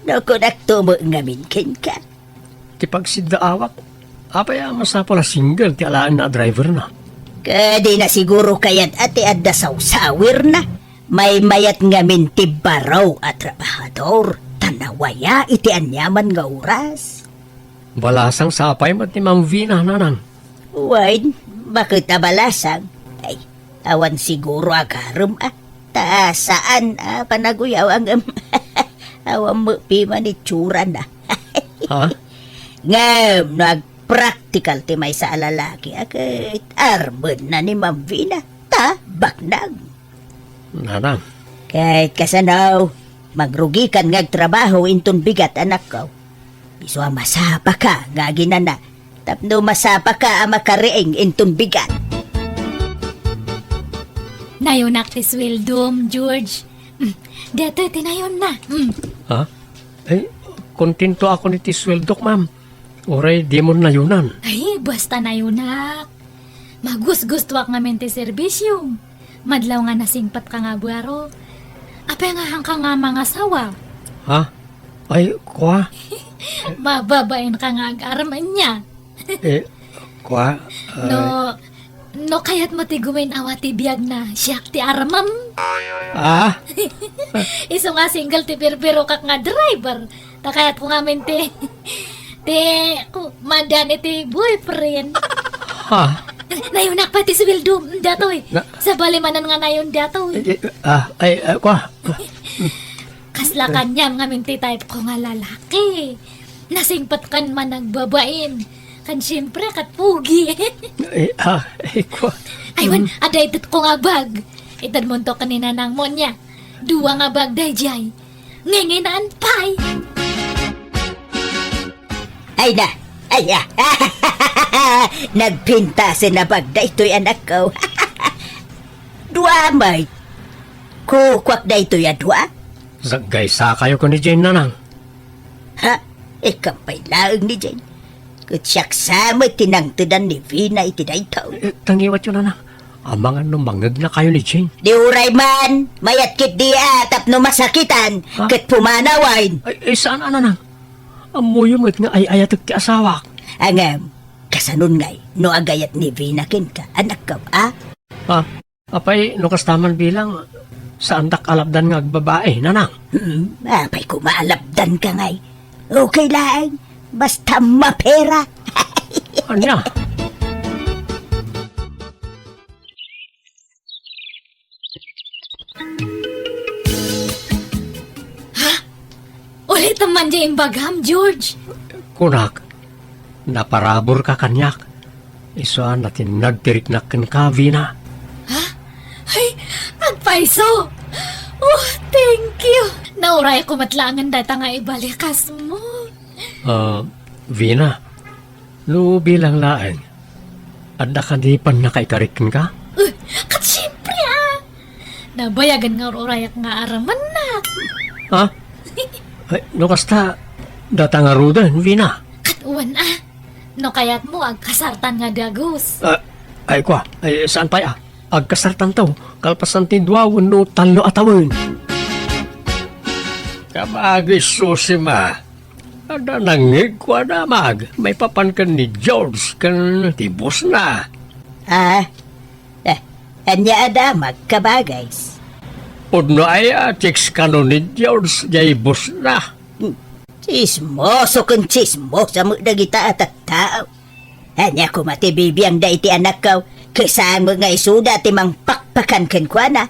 No kunakto met ngamin kenka. Ti pagsiddaawak, apay a masapul a single ti alaenna a driverna? Kadi na siguro kayat a ti adda sawsawirna. Maymayat ngamin ti baro a trabahador, ta nawaya iti aniaman nga oras. Balasang sapay met ni Ma'am Vina, nanang. Wen, baket a balasang. Ay, awan siguro agarem a. Ta saan a panaguyaw ngem awan met piman itsurana. Ha? Ngem no agpraktikal ti maysa a lalaki, a ket armenna ni Ma'am Vina, ta baknang. Nanang. Ket kasano, magrugikan nga agtrabaho inton bigat, anakko. Isu a masapaka nga aginana, tapno masapaka a makariing inton bigat. Nayunak ti sueldom, George. Mm, datoy ti nayonna. Mm. Ha? Ay, kontentoakon iti sueldok, ma'am. Uray dimon nayunan. Ay, basta nayunak. Magusgustuak ngamin ti serbisiom. Madlaw nga nasingpetka nga abaro. Apay nga haanka nga mangasawa? Ha? Ay, kua? Mababainka nga agarem ania. Eh, kua? No, no kayatmo ti gumin-awa ti biag na siak ti armem. Ah? Isu nga single ti birbirokak nga driver. Ta kayatko ngamin ti, ti, ku-, madan iti boyfriend. Ha? Nayunak pay ti sueldo, datoy. Na- Sabali manen nga nayon datoy. Eh, eh, ah, ay, ah, kua? Kasla kaniam ngamin ti type ko nga lalaki. Nasingpetkan man agbabain. Kan siyempre, kat pugi. Eh, ah, eh, kua? Ay, wen, adda itedko nga bag. Itedmonto ken ni nanangmo nia. Dua nga bag daydiay. Nginginaan pay. Ay na, ay, ah. Nagpintasen a bag daytoy, anakko. Dua, may. Kukuak daytoy a dua? Saggaysakayo ken ni Jane, nanang. Ha? Ikam pay laeng ni Jane. Ket siak sa met ti nangtedan ni Vina iti daytoy. Eh, tangiwatyo, nanang. Amangan no mangegnakayo ni Jane. Di uray man, mayat ketdi a tapno masakitan, ha? Ket pumanawen. Ay, ay, saan a, nanang? Ammoyo met nga ay-ayatek ti asawak. Ngem, kasanon ngay, no agayat ni Vina kenka, anakko, a? Ha? Apay, no kasta man bilang, saandak a lapdan nga agbabai, nanang? Hmm, apay koma a lapdanka ngay. Okay laeng, basta mapera. Ania? Ha? Ulitem man diay imbagam, George. Kunak, naparaburka kaniak. Isu a natinnag ti riknak kenka, Vina. Ha? Ay, agpayso! Oh, thank you! Naurayko met laengen dayta nga ibalikasmo. Ah, Vina, no bilang laeng, adda kadi pannakaikarik kenka? Eh, ket siempre, a! Nabayagen nga ur-urayak nga aramennak. Ha? Ay, no kasta, data ngaruden, Vina. Ket wen, a. No kayatmo, agkasartan nga dagus. Ah, ay, kua, ay, saan pay, a? Agkasartanto, kalpasan ti dua wenno tallo a tawen. Kabagis, Susima. Adda nangngegko a damag maipapan ken ni George ken ti bossna. Ah, eh, ania a damag, kabagis? Pudno aya, chicks kano ni George jay bossna. Hmm. Tsismoso ken tsismosa met dagita a tattao. Ania koma ti bibiangda iti anakko, ket saan met nga isuda ti mangpakpakan kenkuana?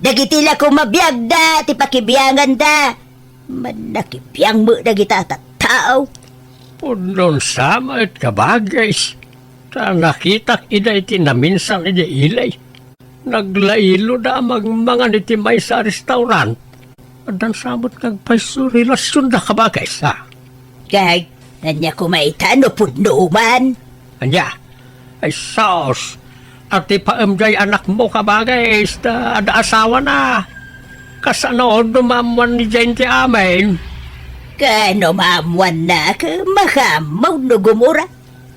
Dagiti la koma biagda ti pakibianganda. Mannakibiang met dagita a tattao. Pudnon sa met, kabagis, ta nakitak ida iti naminsan idiay ili. Naglailo da a mangmangan iti maysa a restaurant. Addan sa met nga agpayso relasionda, kabagis, a. Kay, ania koma ita no pudno man? Ania? Ay, sus! Atipaem jay anakmo, kabagis, ta adda asawana. Kasano no maammuan ni Jane ti amin? Kano maammuanna, ket makaammo no gumura?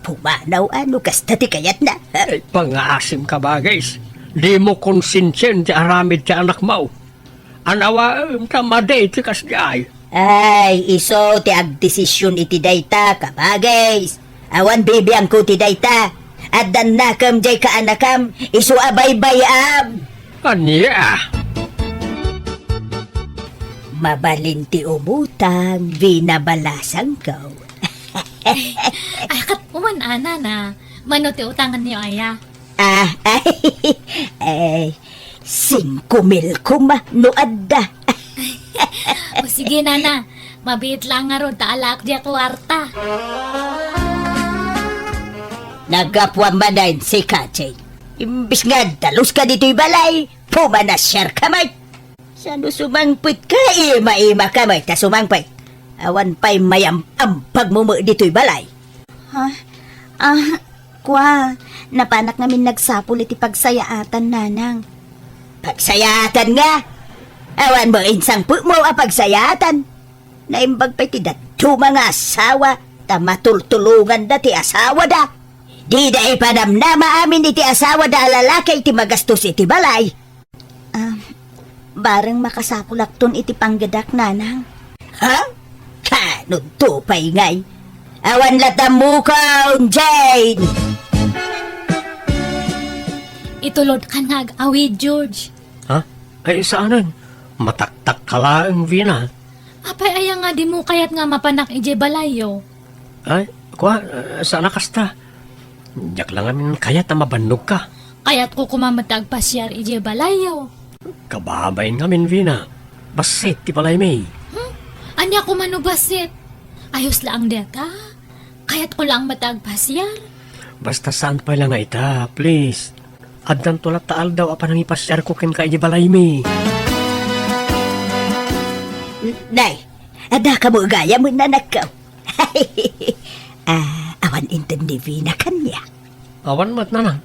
Pumanaw a no kasta ti kayatna. Ay, pangaasim ka, Bagis. Dimo konsensiaen ti aramid ti anakmo. Anawaem ta madi ti kasdiay. Ay, isu ti agdesision iti dayta, kabagis. Awan bibiangko ti dayta. Addannakem diay kaanakam, isu a baybay-am. Ania? Mabalin ti umutang, Vina balasangko. Ay, ket uman, a, nana. Mano ti utanganyo aya? Ah, ay, ay, singko mil koma no adda. O sige, nana. Mabiit lang ngarud ta alaak diay kuarta. Naggapuam manen sika, Jane. Imbes nga daluska ditoy balay, pumanasiarka met. Sano sumangpetka, ima-imaka met ta sumangpet. Awan pay mayam-ambagmo met ditoy balay. Ha? Ah, kua, napanak ngamin nagsapul iti pagsayaatan, nanang. Pagsayaatan nga? Awan met insangpetmo a pagsayaatan. Naimbag pay ti dadduma nga asawa, ta matultulonganda ti asawada. Dida ipanamnama amin iti asawada a lalaki iti magastos iti balay. Ah, bareng makasapulakton iti panggedak, nanang. Ha? Kanudto pay ngay? Awan latta mukon, Jane! Itulodkan nga ag-awid, George. Ha? Ay, saanen. Mataktakka laeng, Vina. Apay aya nga dimo kayat nga mapanak idiay balayyo? Ay, kua, eh, saan a kasta. Diak la ngamin kayat a mabannogka. Kayatko koma met ti agpasiar idiay balayyo. Kababain ngamin, Vina. Bassit ti balaymi. Hmm? Ania koma no bassit? Ayos laeng dayta. Kayatko laeng met ti agpasiar. Basta saan pay la nga ita, please. Addanto latta aldaw a panangipasiarko kenka idiay balaymi. N-, nay, adda kamo gayam, nanakko. Ah, awan inted ni Vina kaniak. Awan met, nanang.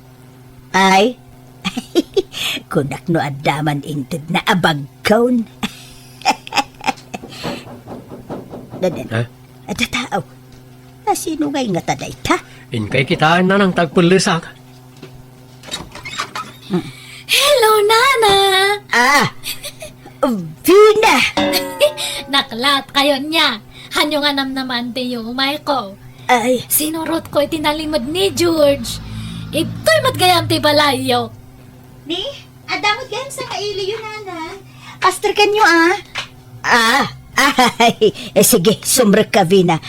Ay, kunak no adda man intedna a bagkon. Dadan. Ha? Adda tao. Asino ngay ngata dayta? Inkay kitaen, nanang, ta agpellesak. Hello, Nana! Ah! Vina! Naklaat kayo niya. Hanyo nga namnaman ti yumayko. Ay. Sinurotko iti nalimed ni George. Itoy met gayam ti balayyo. Ni? Adda met gayam sangka iliyo, Nana. Pastor kenyo, ah. Ah, ay, eh, sige, sumrekka, Vina.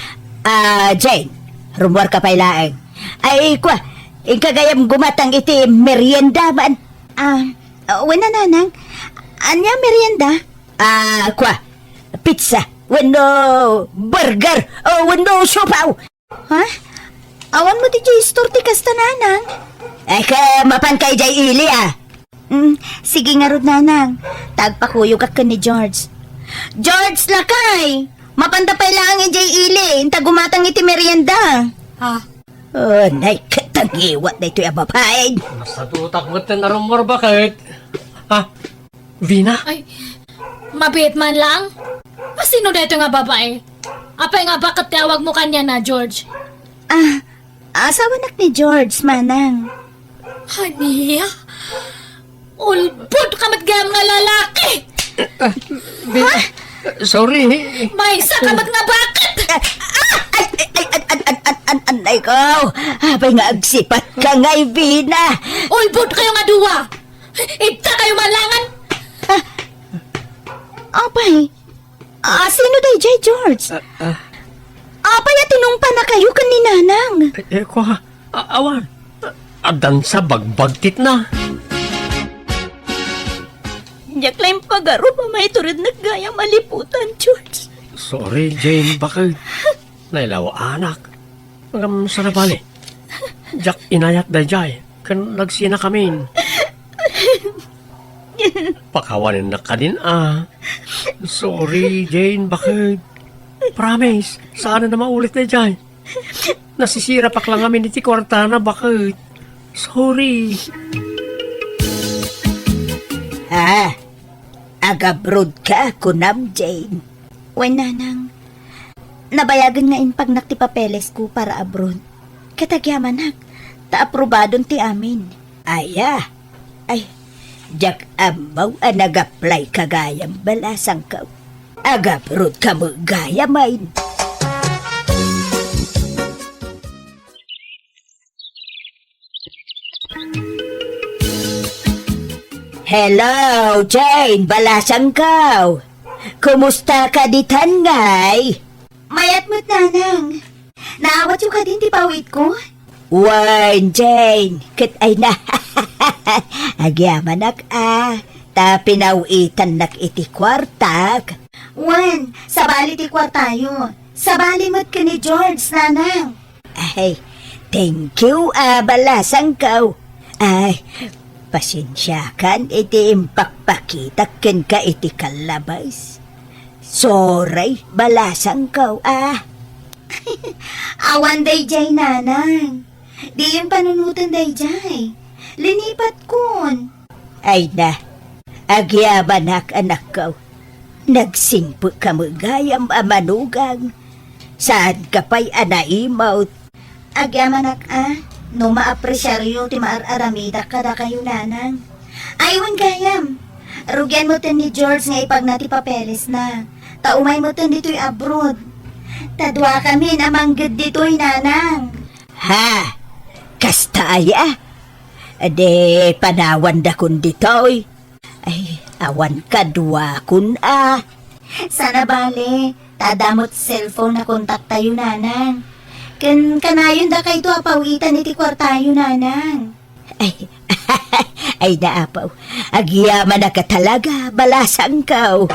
Ah, Jane, rumuarka pay laeng. Ay, kua, inka gayam gumatang iti merienda man. Ah, wen a, nanang. Ania merienda? Ah, kua, pizza, wenno burger, o wenno siopaw. Ha? Awan met idiay store ti kasta, nanang. Ay, ka, mapanka idiay ili, ah. Mm, sige ngarud, nanang. Ta agpakuyogak ken ni George. George, lakay! Mapanta pay laeng idiay ili, inta gumatang iti merienda. Ha? Oh, nay, katangiwat daytoy a babaen. Nasadutak met ti narumor, baket. Ha? Vina? Ay, mabiit man lang. Asino daytoy nga babae? Apay nga baket ti awagmo kaniana, George? Ah, asawanak ni George, manang. Ania? Ulbod ka met gayam nga lalaki! Ah, Vina, sorry. Maysa ka met nga baket! Ah, ay, ay, ay, an, an, an, an, an, ay ko. Apay nga agsipat ka ngay, Vina. Ulbod kayo nga dua! Ita kayo malangan! Ah, apay, ah, sino daydiay, George? Ah, ah. Apay a tinungpana kayo ken ni Nanang? Eh, eh, kua, a-, awan. Addan sa bagbagtitna. Diak la impagarup a maiturednek gayam a liputan, George. Sorry, Jane, baket. Nailawaanak. Ngem saan a bale. Diak inayat daydiay, ken nagsinakamin. Pakawanennak kadin a. Sorry, Jane, baket. Promise, saan a maulit daydiay. Nasisirapak lang amin iti kuartana, baket. Sorry. Ah, Ag-abroad ka, kunam, Jane? Wen, Nanang. Nabayagen nga impagnak ti papelesko para abroad. Ket agyamanak, ta aprobadon ti amin. Aya? Ay, diak ammo a nag-apply ka gayam, balasangko. Ag-abroad ka met gayam, ay. Hello, Jane, balasangko. Kumusta ka ditan ngay? Mayat met, nanang. Naawatyo kadin ti pawitko? Wen, Jane, ket ay na. Agyamanak a, ta pinawitannak iti kuartak. Wen, sabali ti kuartayo. Sabali met ken ni George, nanang. Ay, thank you, a, balasangko. Ay, pasensiakan iti impakpakitak kenka iti kallabas. Sorry, balasangko, a. Awan daydiay, nanang. Diyon panunoten daydiay. Linipatkon. Ay na, agyamanak, anakko. Nagsingpekka met gayam a manugang. Saanka pay a naimut. Agyamanak a, no maapresiaryo ti maar-aramidak kadakayo, nanang. Ay, wen gayam. Rugian metten ni George nga ipagna ti papelesna. Ta umay metten ditoy abroad. Ta duakamin a mangged ditoy, nanang. Ha? Kasta aya? Di panawandakon ditoy. Ay, awan kaduakon a. Sana bale, ta adda met cellphone a kontaktayo, nanang. Ken kanayon dakayto a pawitan iti kuartayo, nanang. Ay, ay, naapaw. Agyamanak a talaga, balasangko.